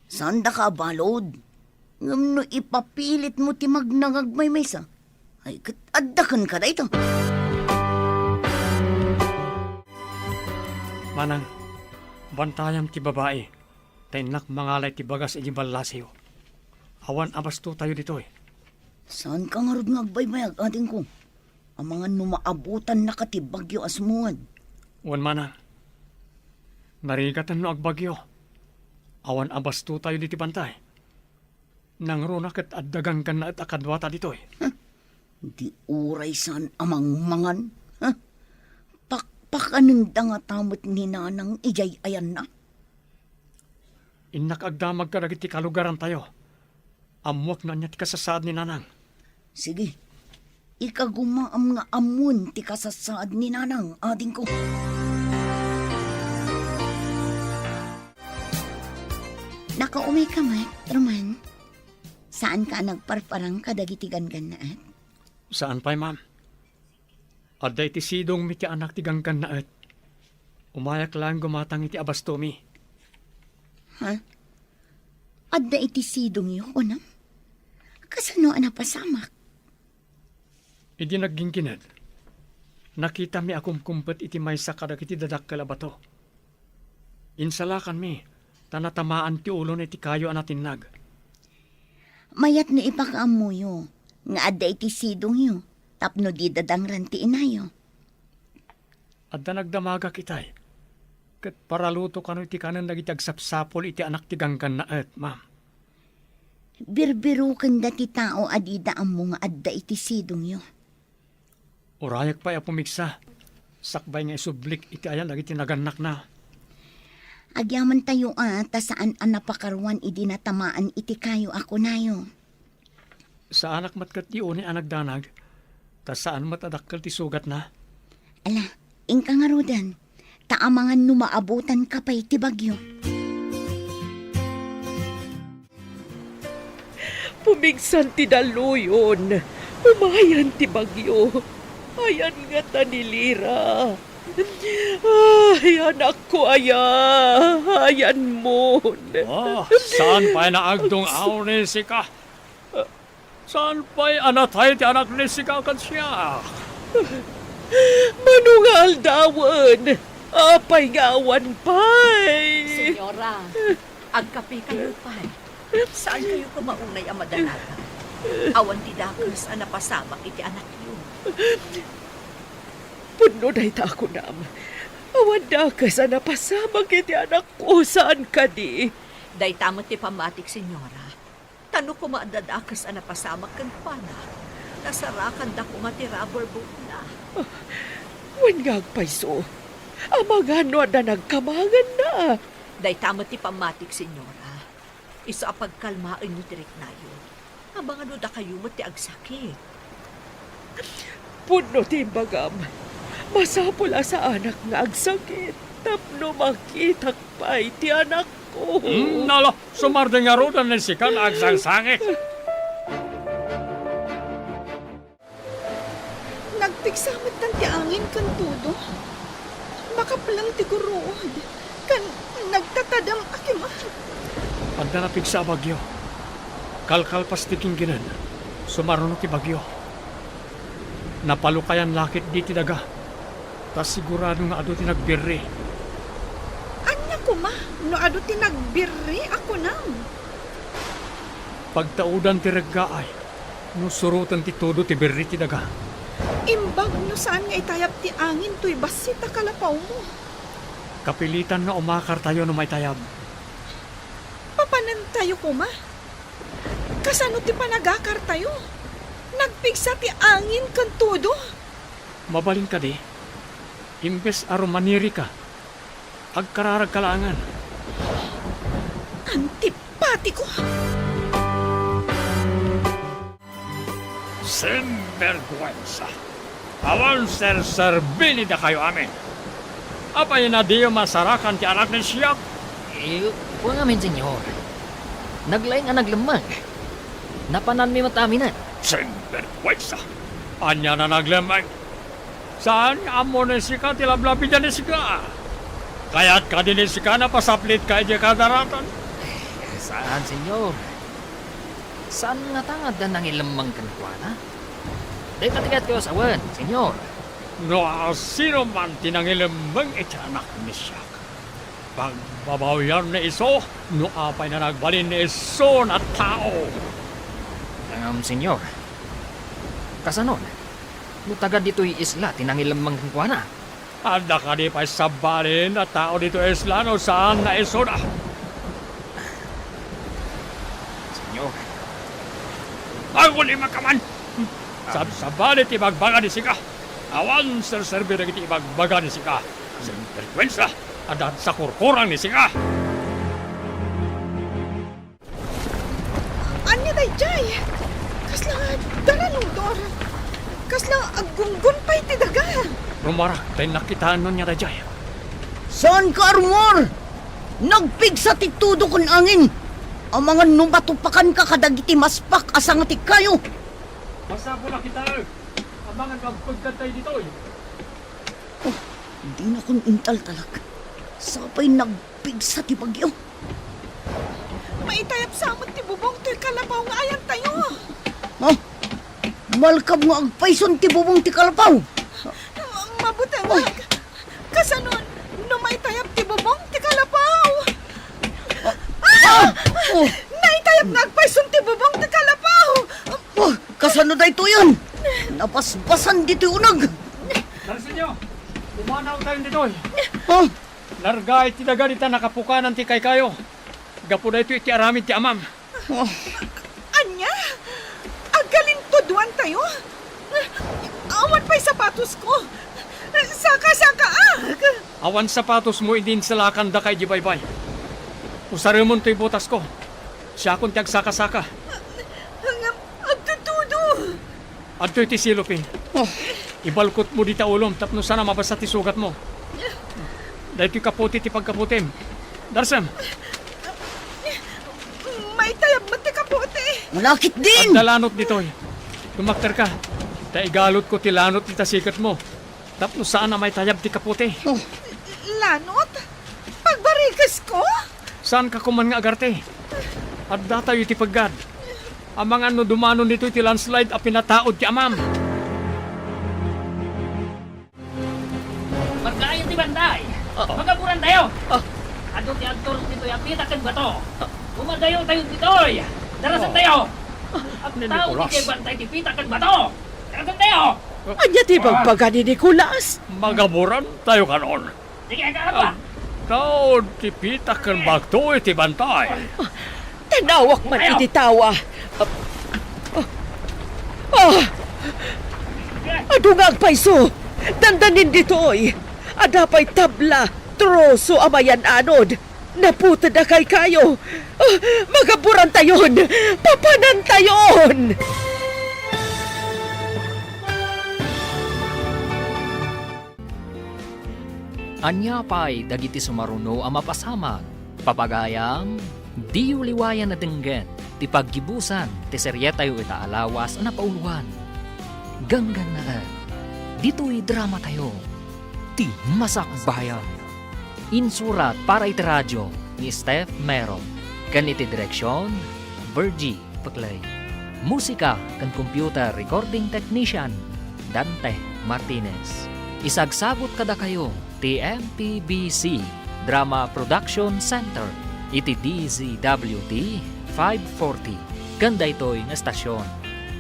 Saandaka a balud, ngem no ipapilitmo ti magnangagmaymaysa, ay ket adda kenka dayta. Manang, bantayam ti babai, ta innak mangalay ti bagas iti ballasiyo. Awan a bastotayo ditoy. Saanka ngarud nga agbaybayag, adingko? Amangan no maabutannaka ti bagyo a sumungad. Wen, manang. Narigaten no agbagyo. Awan a bastotayo ditoy, bantay. Nangruna ket adda ganggannaet a kaduata ditoy. Huh? Di uray saan a mangmangan? Huh? Pakpakanenda ngata met ni Nanang idiay ayanna? Innak agdamag kadagiti kalugarantayo. Ammuak no ania ti kasasaad ni Nanang. Sige. Ikagumaam nga ammon ti kasasaad ni Nanang, adingko. Nakaumay ka met, Roman? Saanka a nagparparang kadagiti ganggannaet? Saan pay, ma'am. Adda iti sidongmi ti anak ti ganggannaet. Umayak laeng gumatang iti abastomi. Ha? Adda iti sidongyo, kunam? Kasano a napasamak? Idi nagginggined, nakitami a kumkumpet iti maysa kadagiti dadakkel a bato. Insalakanmi, ta natamaan ti ulona iti kayo a natinnag. Mayat no ipakaammoyo nga adda iti sidongyo tapno di dadangran ti inayo. Adda nagdamagak itay, ket paraluto kano iti kanen dagiti agsapsapul iti anak ti ganggannaet, ma'am. Birbirokenda ti tao a dida ammo nga adda iti sidongyo. Urayak pay a pumigsa, sakbay nga isublik iti ayan dagiti nagannakna. Agyamantayo a ta saan a napakaruan idi natamaan iti kayo a kunayo. Saanak met ket ti unay a nagdanag, ta saan met a dakkel ti sugatna. Ala, inka ngaruden, ta amangan no maabutanka pay ti bagyo. Pumigsan ti dalluyon, umayan ti bagyo. Ayan ngata ni Lira. Ay, anakko aya, ayanmon. Ah, saan pay naagdung-aw ni sika? Saan pay a natay ti anak ni sika ken siak? Mano nga aldawen? Apay nga awan pay? Senyora, agkapekayo pay. Saan kayo koma unay a madanagan? Awan ti dakes a napasamak iti anakyo. Pudno dayta a kunam. Awan dakes a napasamak iti anakko, saan kadi? Dayta met ti pammatik, Senyora. Ta no koma adda dakes a napasamak kenkuana, nasarakanda koma ti rubber boatna. Ah, wen nga agpayso. Amangan no adda nagkamaganna. Dayta met ti pammatik, Senyora. Isu a pagkalmaenyo ti riknayo. Amangan no dakayo met ti agsakit. Pudno ti imbagam. Masapul a saanak nga agsakit tapno makitak pay ti anakko. Hmm, nala, sumardeng ngaruden ni sika nga agsangsangit. Nagpigsa met ti angin ken todo. Makapleng ti guruod, ken nagtatadem a kimat. Adda napigsa a bagyo. Kalkalpas ti ginggined, sumaruno ti bagyo. Napalukayan la ketdi ti daga, ta sigurado nga adu ti nagbirri. Ania koma no adu ti nagbirri a kunam? Pagtaudan ti reggaay no suroten ti todo ti birri ti daga. Imbag no saan nga itayab ti angin toy bassit a kalapawmo. Kapilitan nga umakartayo no maitayab. Papanentayo koma? Kasano ti panagakartayo? Nagpigsa ti angin ken todo. Mabalin kadi, imbes a rumanirika, agkararagka laengen. Antipatiko! Sinbergwensa! Awan serserbi ni dakayo amin! Apay a diyo masarakan ti anak ni siak? Eh, wen ngamin, Senyor. Naglaing a naglemmeng. Napananmi met aminen. Sinbergwensa! Ania a naglemmeng? Saan nga ammo ni sika ti lablabidan ni sika? Kayat kadi ni sika a pasaplit ka idiay kadaratan? Eh, saan, Senyor. Saan ngata nga adda nangilemmeng kenkuana? Dayta ti kayatko a sawen, Senyor. No sino man ti nangilemmeng iti anak ni siak, Pagbabawian ni isu no apay a nagbalin ni isu a tao. Ngem, Señor, kasanon no taga ditoy isla ti nangilemmeng kenkuana? Adda kadi pay sabali a tao ditoy isla no saan a isuda? Señor. Aguli man ka man! Sab-, sabali ti ibagbaga ni sika. Awan serserbi dagiti ibagbaga ni sika. Sinbergwensa, adda sakurkurang ni sika. Ania daydiay? Kasla daranudor. Kasla aggunggon pay ti daga. Rumarak, ta nakitaenno nia daydiay. Saan ka, Armor? Nagpigsa ti tudo ken angin. Amangan no matupakanka kadagiti maspak a sanga ti kayo. Masapul a kitaek. Amangan no agpegkatayo ditoy. Oh, dinakon intaltalek. Sapay nagpigsa ti bagyo. Maitayap sa met ti bubong toy kalapaw nga ayantayo. Oh, malkam nga agpayson ti bubong ti kalapaw. Mabutengak. Kasanon, no maitayap ti bubong ti kalapaw? Ah! Ah! Oh! Naitayap nga agpayson ti bubong ti kalapaw! Oh, kasano daytoyen? Nabasbasan ditoy uneg. Darsenyo, pumanawtayon ditoy. Oh! Larga iti daga dita nakapukanan ti kaykayo. Gapu daytoy iti aramid ti amam. Oh. Ania? Agkalintudoantayo? Awan pay sapatosko. Sakasakaak! Awan sapatosmo idi insalakandaka idiay baybay. Usaremon toy botasko. Siakon ti agsakasaka. Ngem agtudtudo. Adtoy ti silopin. Oh. Ibalkotmo dita ulom tapno saan a mabasa ti sugatmo. Daytoy kapote ti pagkapotem. Darsem. Maitayab met ti kapote. Malakit din! Adda lanot ditoy. Tumakderka. Ta igalotko ti lanot ita siketmo. Tapno saan a maitayab ti kapote. Oh. Lanot? Pagbarikesko? Saanka koman nga agarte? Addatayo iti peggad. Amangan no dumanon ditoy ti landslide a pinataud ti amam. Markaayo ti bantay. Ah. Magaburantayo. Ah. Adu ti agturong ditoy a pita ken bato. Ah. Umadayotayo ditoy. Darasentayo. Ah. Agtaud Nicolas. Iti bantay ti pita ken bato. Darasentayo. Ania ti ibagbaga ni Nicolas? Magaburantayo kanon. Sige, agkakadua. Agtaud ti pita ken bato iti bantay. Tan-awak man iti tawa. Ah! Adu nga agpayso! Dandanin ditoy! Adda pay tabla, troso a mayan-anod! Naputed a kaykayo! Ah, magaburantayon! Papanantayon! Ania pay dagiti sumaruno a mapasamak? Papagayam, diyo liwayan a denggen ti paggibusan ti serietayo ita a lawas a napauluan. Ganggannaet, ditoy dramatayo, Ti Masakbayan. Insurat para iti radio ni Steph Mero, ken iti direksion, Virgie Peclay. Musika ken computer recording technician, Dante Martinez. Isagsagut kadakayo ti M P B C Drama Production Center iti D Z W T five forty ken daytoy nga estasion.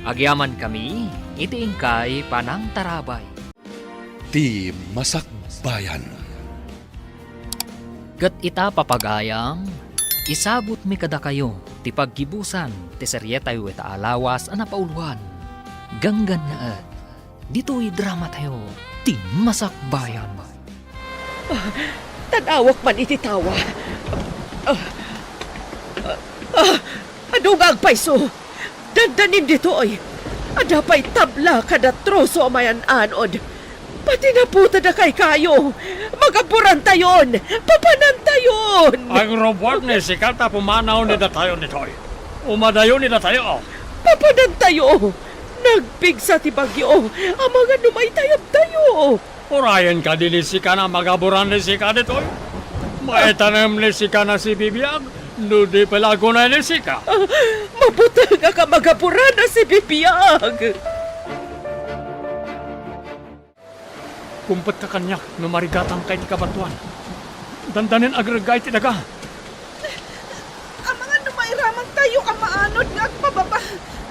Agyamankami iti inkay panangtarabay. Ti Masakbayan. Ket ita, papagayam, isagutmi kadakayo ti paggibusan ti serietayo ita a lawas a napauluan. Ganggannaet, ditoy dramatayo, Ti Masakbayan. Ah, tan-awak man iti tawa. Ah, ah, ah, adu nga agpayso. Dandanin ditoy. Adda pay tabla kada troso a mayan-anod. Pati naputed a kaykayo. Magaburantayon. Papanantayon. Agrubuak ni sika ta pumanaw ni datayo ditoy. Umadayo ni datayo. Papanantayo. Nagpigsa ti bagyo. Amangan no maitayabtayo. Urayen kadi ni sika a magaburan ni sika ditoy? Maitanem ni sika a sibibiag, no di pay la agunay ni sika. Ah, mabutengak a magaburan a sibibiag. Kumpetka kaniak no marigatanka iti kabatoan. Dandanen agreggaay ti daga. Amangan no mairamantayo a maanod nga agpababa,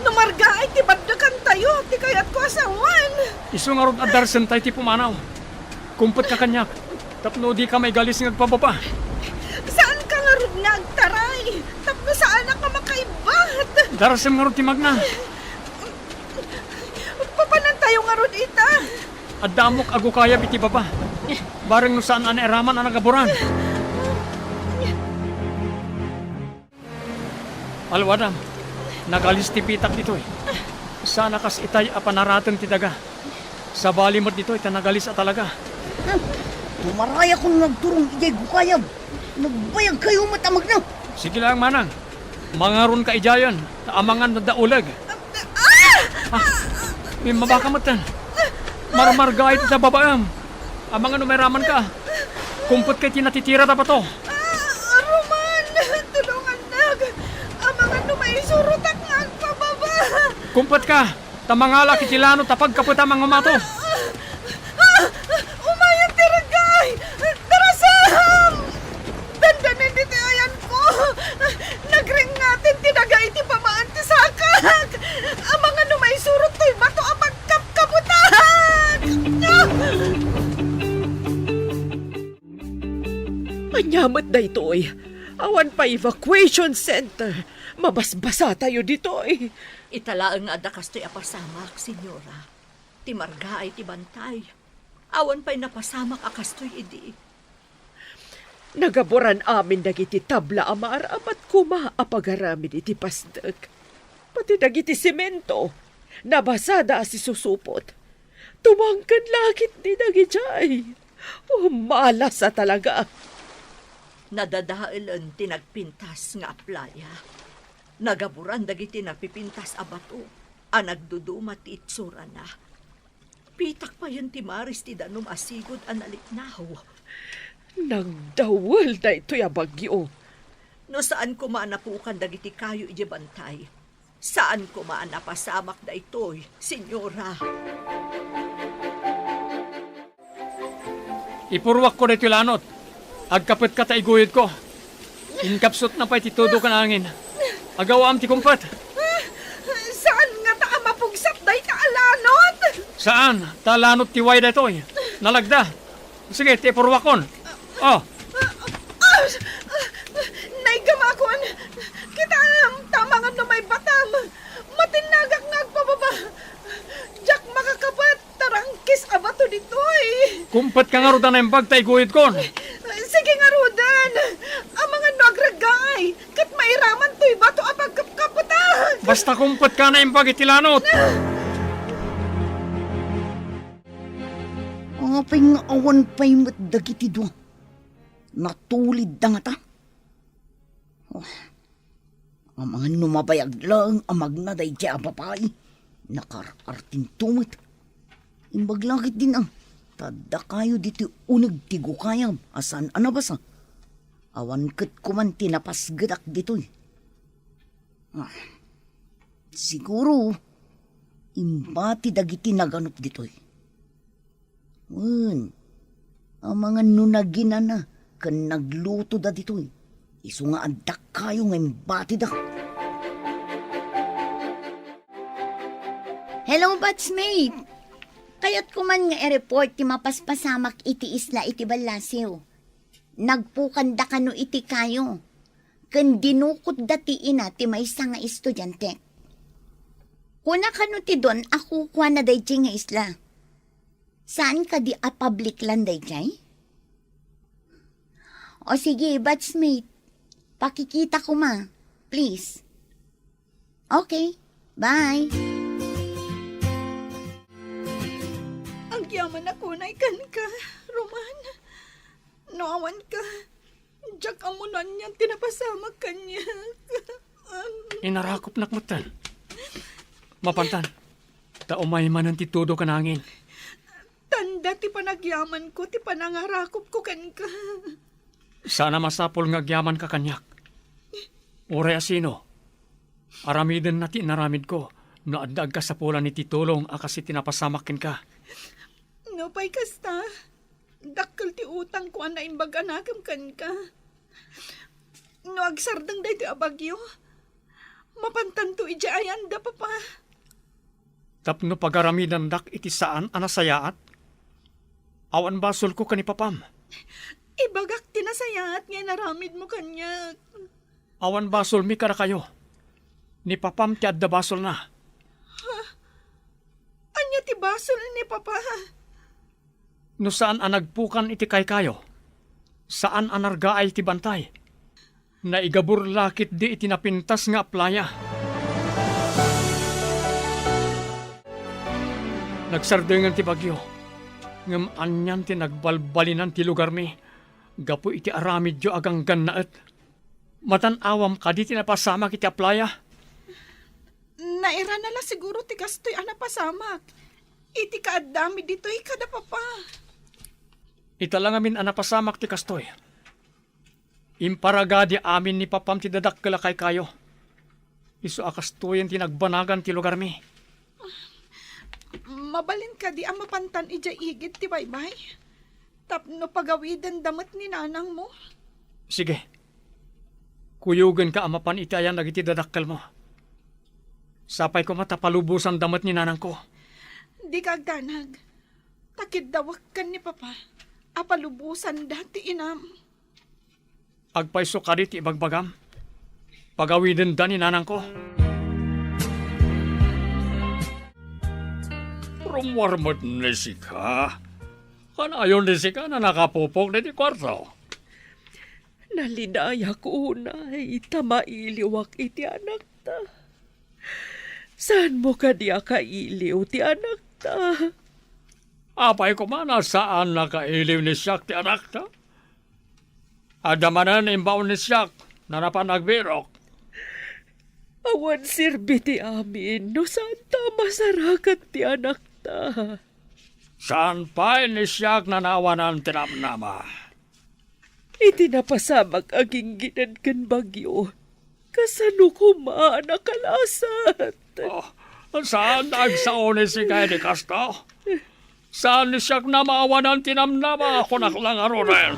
no margaay ti baddekantayo ti kayatko a sawen. Isu ngarud a darsentay ti pumanaw. Kumpetka kaniak, tapno dika maigalis nga agpababa. Saanka ngarud nga agtaray, tapno saanak a makaibbat. Darsem ngarud ti magna. Papanantayo ngarud ita. Adda ammok a gukayab iti baba. Bareng no saan a nairaman a nagaburan. Alwadam, nagalis ti pitak ditoy. Saan a kas itay a panarateng ti daga. Sabali met ditoy ta nagalis a talaga. Tumaray a kun nagturong idiay gukayab. Nagbayagkayo met a magna. Sige lang, manang. Mangaronka idiayen, ta amangan no adda uleg. Ah! Ah! Immabaka metten. Marmargaay ti babaem. Amangan no mairamanka. Kumpetka iti natitirada bato. Ah, Roman, tulongannak. Amangan no maisurotak nga agpababa. Kumpetka, ta mangalak iti lanot a pagkapetam a ngumato. Ah! Ah! Umayen ti reggaay! Darasam! Dandanen ditoy ayanko! Nagringngaten ti daga iti pamaan ti sakak! Amangan no maisurot toy bato a pagkapkabutak! Ania met daytoy? Awan pay evacuation center. Mabasbasatayo ditoy. Ita laeng nga adda kastoy a pasamak, Senyora. Ti margaay ti bantay. Awan pay napasamak a kastoy idi. Nagaburan amin dagiti tabla a maaramat koma a pagaramid iti pasdek. Pati dagiti semento, nabasada a sisusupot. Tumangken lakit ni dagidiay. O, malas a talaga. Nadadaelen ti nagpintas nga aplaya. Nagaburan dagiti napipintas a bato a nagduduma ti itsurana. Pitak payen ti maris ti danum a sigud a naliknaw. Nagdawel daytoy a bagyo. No saan koma a napukan dagiti kayo idiay bantay, saan koma a napasamak daytoy, Senyora. Ipurruakko daytoy lanot. Agkapetka ta iguyodko. Inkapsutna pay ti tudo ken angin. Agawaam ti kumpet. Saan ngata a mapugsat dayta a lanot? Saan, ta lanot ti way daytoy. Nalagda. Sige, ti ipurruakkon. Oh. Naigamakon. Kitaem, ta amangan no maibbatam. Matinnagak nga agpababa. Diak makakapet. Tarangkis a bato ditoy. Kumpetka ngarud a naimbag ta iguyodkon. Sige ngaruden. Amangan no agreggaay, ket mairaman toy bato a pagkapkapetak. Basta kumpetka a naimbag iti lanot. Apay nga awan pay met dagiti dua? Natulidda ngata? Oh. Amangan no mabayag laeng a magna daydiay a babai, nakaar-artinto met. Imbag la ketdin a, ta adda kayo ditoy uneg ti gukayab a saan a nabasa. Awan ket koman ti napasgetak ditoy. Ah, siguro, imbati dagiti naganop ditoy. Wen, amangan no naginana ken naglutoda ditoy, isu nga adda kayo nga imbatida. Hello, batchmate! Kayatko man nga i-report ti mapaspasamak iti isla iti ballasiw. Nagpukanda kano iti kayo, ken dinukotda ti ina ti maysa nga estudiante. Kuna kano ti don a kukuana daydiay nga isla. Saan kadi a public land daydiay? O sige, batchmate. Pakikita koma, please. Okay. Bye. Agyamanak unay kenka, Roman. No awanka, diak ammo no anian ti napasamak kaniak. Inarakopnak metten. Mapantan, ta umay manen ti tudo ken angin. Tanda ti panagyamanko ti panangarakopko kenka. Saan a masapul nga agyamanka kaniak. Uray a sino, aramidenna ti inaramidko no adda agkasapulan iti tulong a kas iti napasamak kenka. Nupay kasta, Dakkel ti utangko a naimbag a nakem kenka. No agsardeng daytoy a bagyo, mapantanto idiay ayanda, Papa. Tapno pagaramidandak iti saan a nasayaat? Awan basolko ken ni Papam. Ibagak ti nasayaat nga inaramidmo kaniak. Awan basolmi kadakayo. Ni Papam ti adda basolna. Ha? Ania ti basol ni Papa? No saan a nagpukan iti kaykayo, saan a nargaay ti bantay, naigabur la ketdi iti napintas nga aplaya. Nagsardengen ti bagyo, ngem anian ti nagbalbalinan ti lugarmi gapu iti aramidyo a ganggannaet? Matan-awam kadi ti napasamak iti aplaya? Nairana la siguro ti kastoy a napasamak iti kaaddami ditoy kada Papa. Ita la ngamin a napasamak ti kastoy. Imparagadi amin ni Papam ti dadakkel a kaykayo. Isu a kastoyen ti nagbanagan ti lugarmi. Mabalin kadi a mapantan idiay igid ti baybay? Tapno pagawidenda met ni nanangmo? Sige. Kuyogenka a mapan iti ayan dagiti dadakkelmo. Sapay koma ta palubosanda met ni nanangko. Dika agdanag. Ta kiddawek ken ni Papa a palubosanda ti inam. Agpayso kadi ti ibagbagam? Pagawidenda ni nanangko. Rummuar met ni sika. Kanayon ni sika a nakapupok ditoy kuarto. Nalinayak unay ta mailiwak iti anakta. Saanmo kadi a kailiw ti anakta? Apay koma a saan a kailiw ni siak ti anakta? Adda manen imbaon ni siak, nanapan agbirok. Awan serbi ti amin no saanta a masarakan ti anakta. Saan pay ni siak nanawanan ti namnama. Iti napasamak a ginggined ken bagyo, kasano koma a nakalasat? Oh, saan agsao ni sika idi kasta? Saan ni siak namawanan ti namnama, kunak la ngaruden.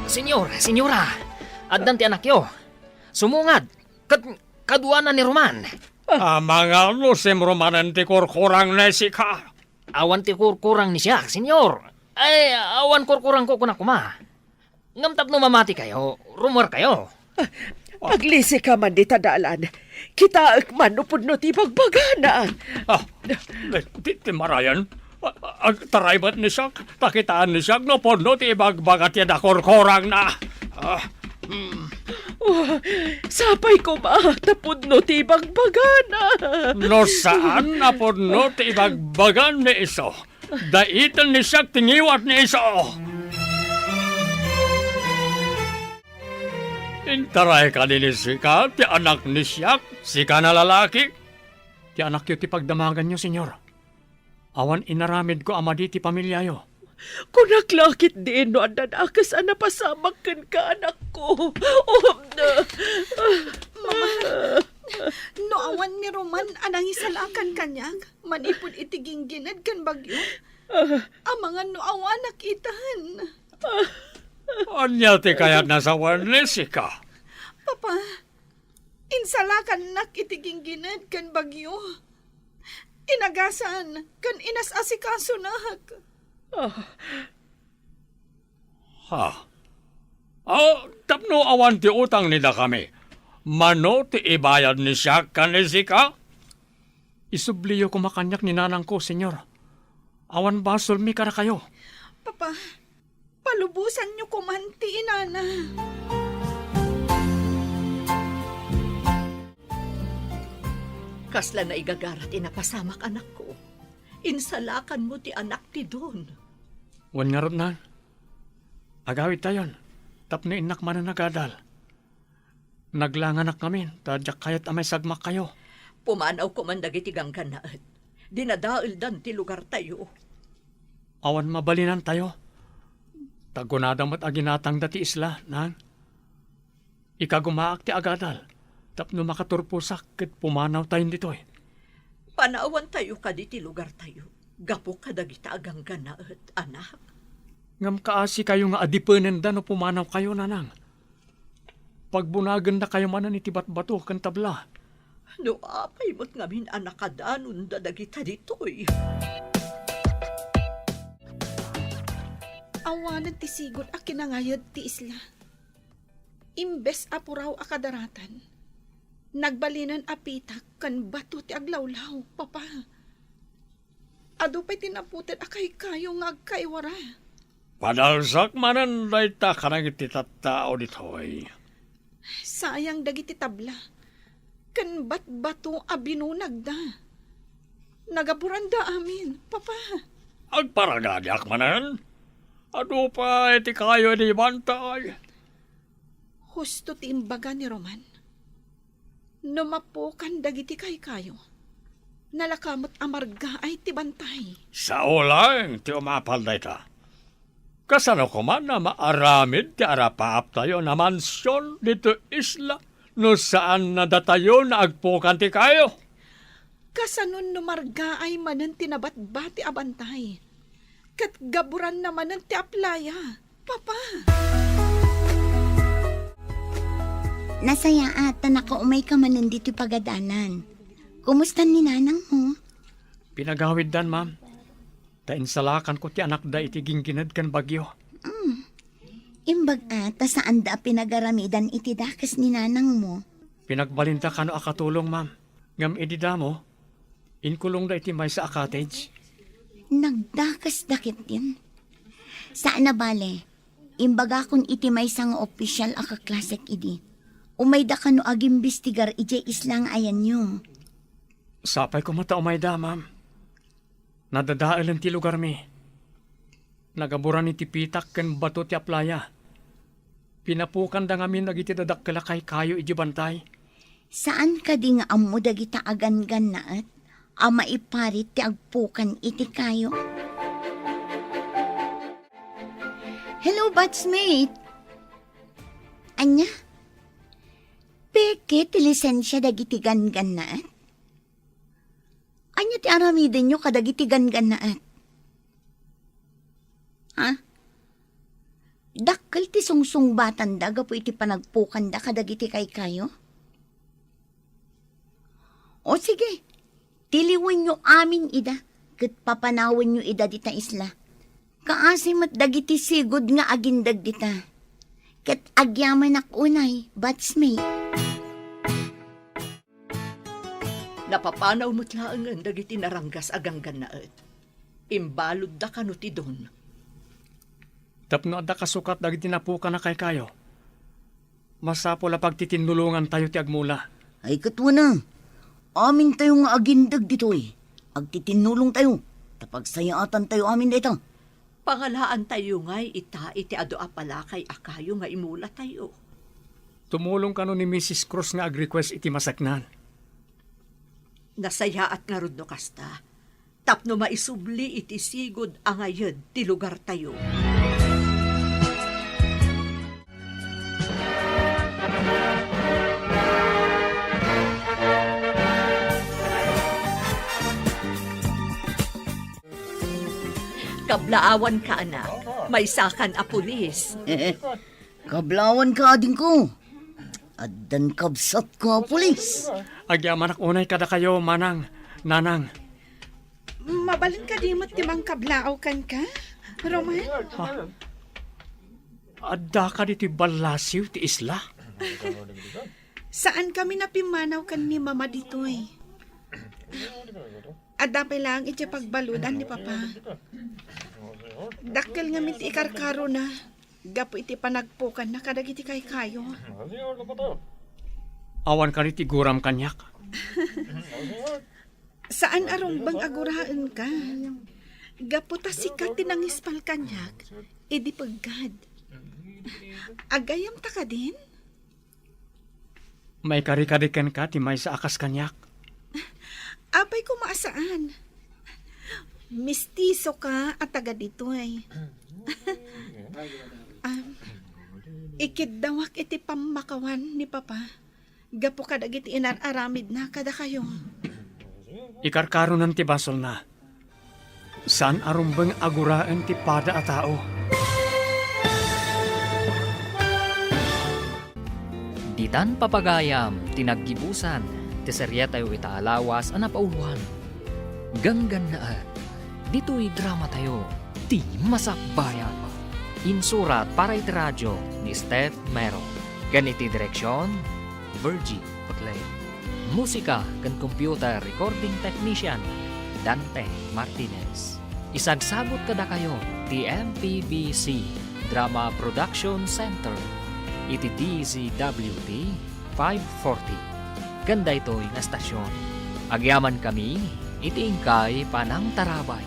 Senyor, senyora, addan ti anakyo. Sumungad, ket kaduana ni Roman. Amangan no simrumanen ti kurkurang ni sika. Awan ti kurkurang ni siak, senyor. Ay, awan kurkurangko, kunak koma. Ngem tapno mamatikayo, rummuarkayo. Aglisika man dita dalan. Kitaek man no pudno ti ibagbagana. Ah, ti, ti marayan. Ah, agtaray met ni siak, ta kitaan ni siak no pudno ti ibagbaga ti nakurkurangna. Ah, hmm. Oh, sapay koma ta pudno ti ibagbagana. No saan a pudno ti ibagbaga ni isu, daytan ni siak ti ngiwat ni isu. Intaray kadi ni sika ti anak ni siak, sika a lalaki? Ti anakyo ti pagdamaganyo, senyor. Awan inaramidko a madi ti pamiliayo. Kunak la ketdin no adda dakes a napasamak kenka, anakko. Oh, na. Mama, no awan ni Roman a nangisalakan kaniak manipud iti ginggined ken bagyo, amangan no awanak itan. Ania ti kayatna a sawen ni sika? Papa, insalakannak iti ginggined ken bagyo. Inagasan ken inas-asikasonak. Ah. Ha? Ah, tapno awan ti utang ni dakami, mano ti ibayad ni siak ken ni sika? Isubliyo koma kaniak ni nanangko, senyor. Awan basolmi kadakayo. Papa, palubosanyo koman ti inana. Kasla naigagara ti napasamak, anakko. Insalakanmo ti anak ti Don. Wen ngarud, nang. Agawidtayon, tapno innak manen agadal. Naglanganak ngamin, ta diak kayat a maisagmakkayo. Pumanaw koman dagiti ganggannaet. Dinadaeldan ti lugartayo. Awan mabalinantayo. Ta kunada met a ginatangda ti isla, nang. Ikagumaak ti agadal, tapno makaturposak ket pumanawtayon ditoy. Panawantayo kadi ti lugartayo. gapu kadagita a ganggannaet, anak. Ngem kaasikayo nga adipenenda no pumanawkayo, nanang. Pagbunagennakayo manen iti batbato ken tabla. No apay met ngamin a nakadanonda dagita ditoy? Awanen ti sigud a kinangayed ti isla. Imbes a puraw a kadaratan, nagbalinen a pitak ken bato ti aglawlaw, Papa. Adu pay ti naputed a kaykayo nga agkaiwara. Padalsak manen dayta kadagiti tattao ditoy. Sayang dagiti tabla ken batbato a binunagda. Nagaburanda amin, Papa. Agparagadiak manen. Adu pay ti kayo idi bantay. Husto ti imbaga ni Roman. No mapukan dagiti kaykayo, nalaka met a margaay ti bantay. Sao laeng ti umapal dayta. Kasano koma a maaramid ti arapaaptayo a mansion ditoy isla no saan a datayo nga agpukan ti kayo? Kasano no margaay manen ti nabatbati a bantay? Ket gaburanna manen ti aplaya, Papa. Nasayaat ta nakaumayka manen ditoy pagadanan. Kumusta ni nanangmo? Pinagawiddan, ma'am. Ta insalakanko ti anakda iti ginggined ken bagyo. Mm. Imbag a ta saanda a pinagaramidan iti dakes ni nanangmo. Pinagbalinda kano a katulong, ma'am. Ngem idi damo, inkulongda iti maysa a cottage. Nagdakesda ketdin. Saan a bale, imbagakon iti maysa nga opisyal a kaklasek idi. Umayda kano agimbestigar idiay isla nga ayanyo. Sapay koma ta umayda, ma'am. Nadadaelen ti lugarmi. Nagaburan iti pitak ken bato ti aplaya. Pinapukanda ngamin dagiti dadakkel a kaykayo idiay bantay. Saan kadi nga ammo dagita a ganggannaet a maiparit ti agpukan iti kayo? Hello, batchmate! Ania? Peke ti lisensia dagiti ganggannaet? Ania ti aramidenyo kadagiti ganggannaet? Ha? Dakkel ti sungsungbatanda gapu iti panagpukanda kadagiti kaykayo? O sige, tiliwenyo amin ida, ket papanawenyo ida dita isla. Kaasi met dagiti sigud nga agindeg dita. Ket agyamanak unay, batchmate. Napapanaw met laengen dagiti naranggas a ganggannaet. Imbaludda kano ti don. Tapno adda kasukat dagiti napukan a kaykayo, masapul a pagtitinnulongantayo ti agmula. Ay, ket wen a, amintayo nga agindeg ditoy, agtitinnulongtayo, ta pagsayaatantayo amin dayta. Pangalaantayo ngay ita iti adu a palakay a kayo nga imulatayo. Tumulong kano ni Missus Cruz nga ag-request iti maseknan. Nasayaat ngarud no kasta, tapno maisubli iti sigud a ngayed ti lugartayo. Kablaawanka, anak. Maysakan a pulis. Kablaawanka, adingko. Addan kabsatko a pulis. Agyamanak unay kadakayo, manang, nanang. Mabalin kadi met ti mangkablaaw kenka, Roman? Ha? Adda kadi ti ballasiw ti isla? Saan kami a pimmanaw ken ni Mama ditoy. Adda pay laeng idiay pagbaludan ni Papa. Dakkel ngamin ti ikarkarona gapu iti panagpukanna kadagiti kaykayo. Awan kadi ti guram kaniak. Saan a rumbeng a guraenka. Gapu ta sika ti nangispal kaniak idi peggad. Agayamta kadin? Maikari kadi kenka ti maysa a kas kaniak. Apay koma a saan? Mistisoka a taga ditoy. Am, ikiddawak iti pammakawan ni Papa gapu kadagiti inar-aramidna kadakayo. Ikarkaronan ti basolna. Saan a rumbeng a guraen ti pada a tao. Ditan papagayam ti naggibusan ti serietayo ita a lawas a napauloan. Ganggannaet, ditoy dramatayo, Ti Masakbayan. Insurat para iti radyo ni Steph Mero. Ken iti direksion, Virgie Paclay. Musika ken computer recording technician, Dante Martinez. Isagsagut kadakayo ti M P B C Drama Production Center iti D Z W T five forty. Ken daytoy nga estasion, agyamankami iti inkay panangtarabay.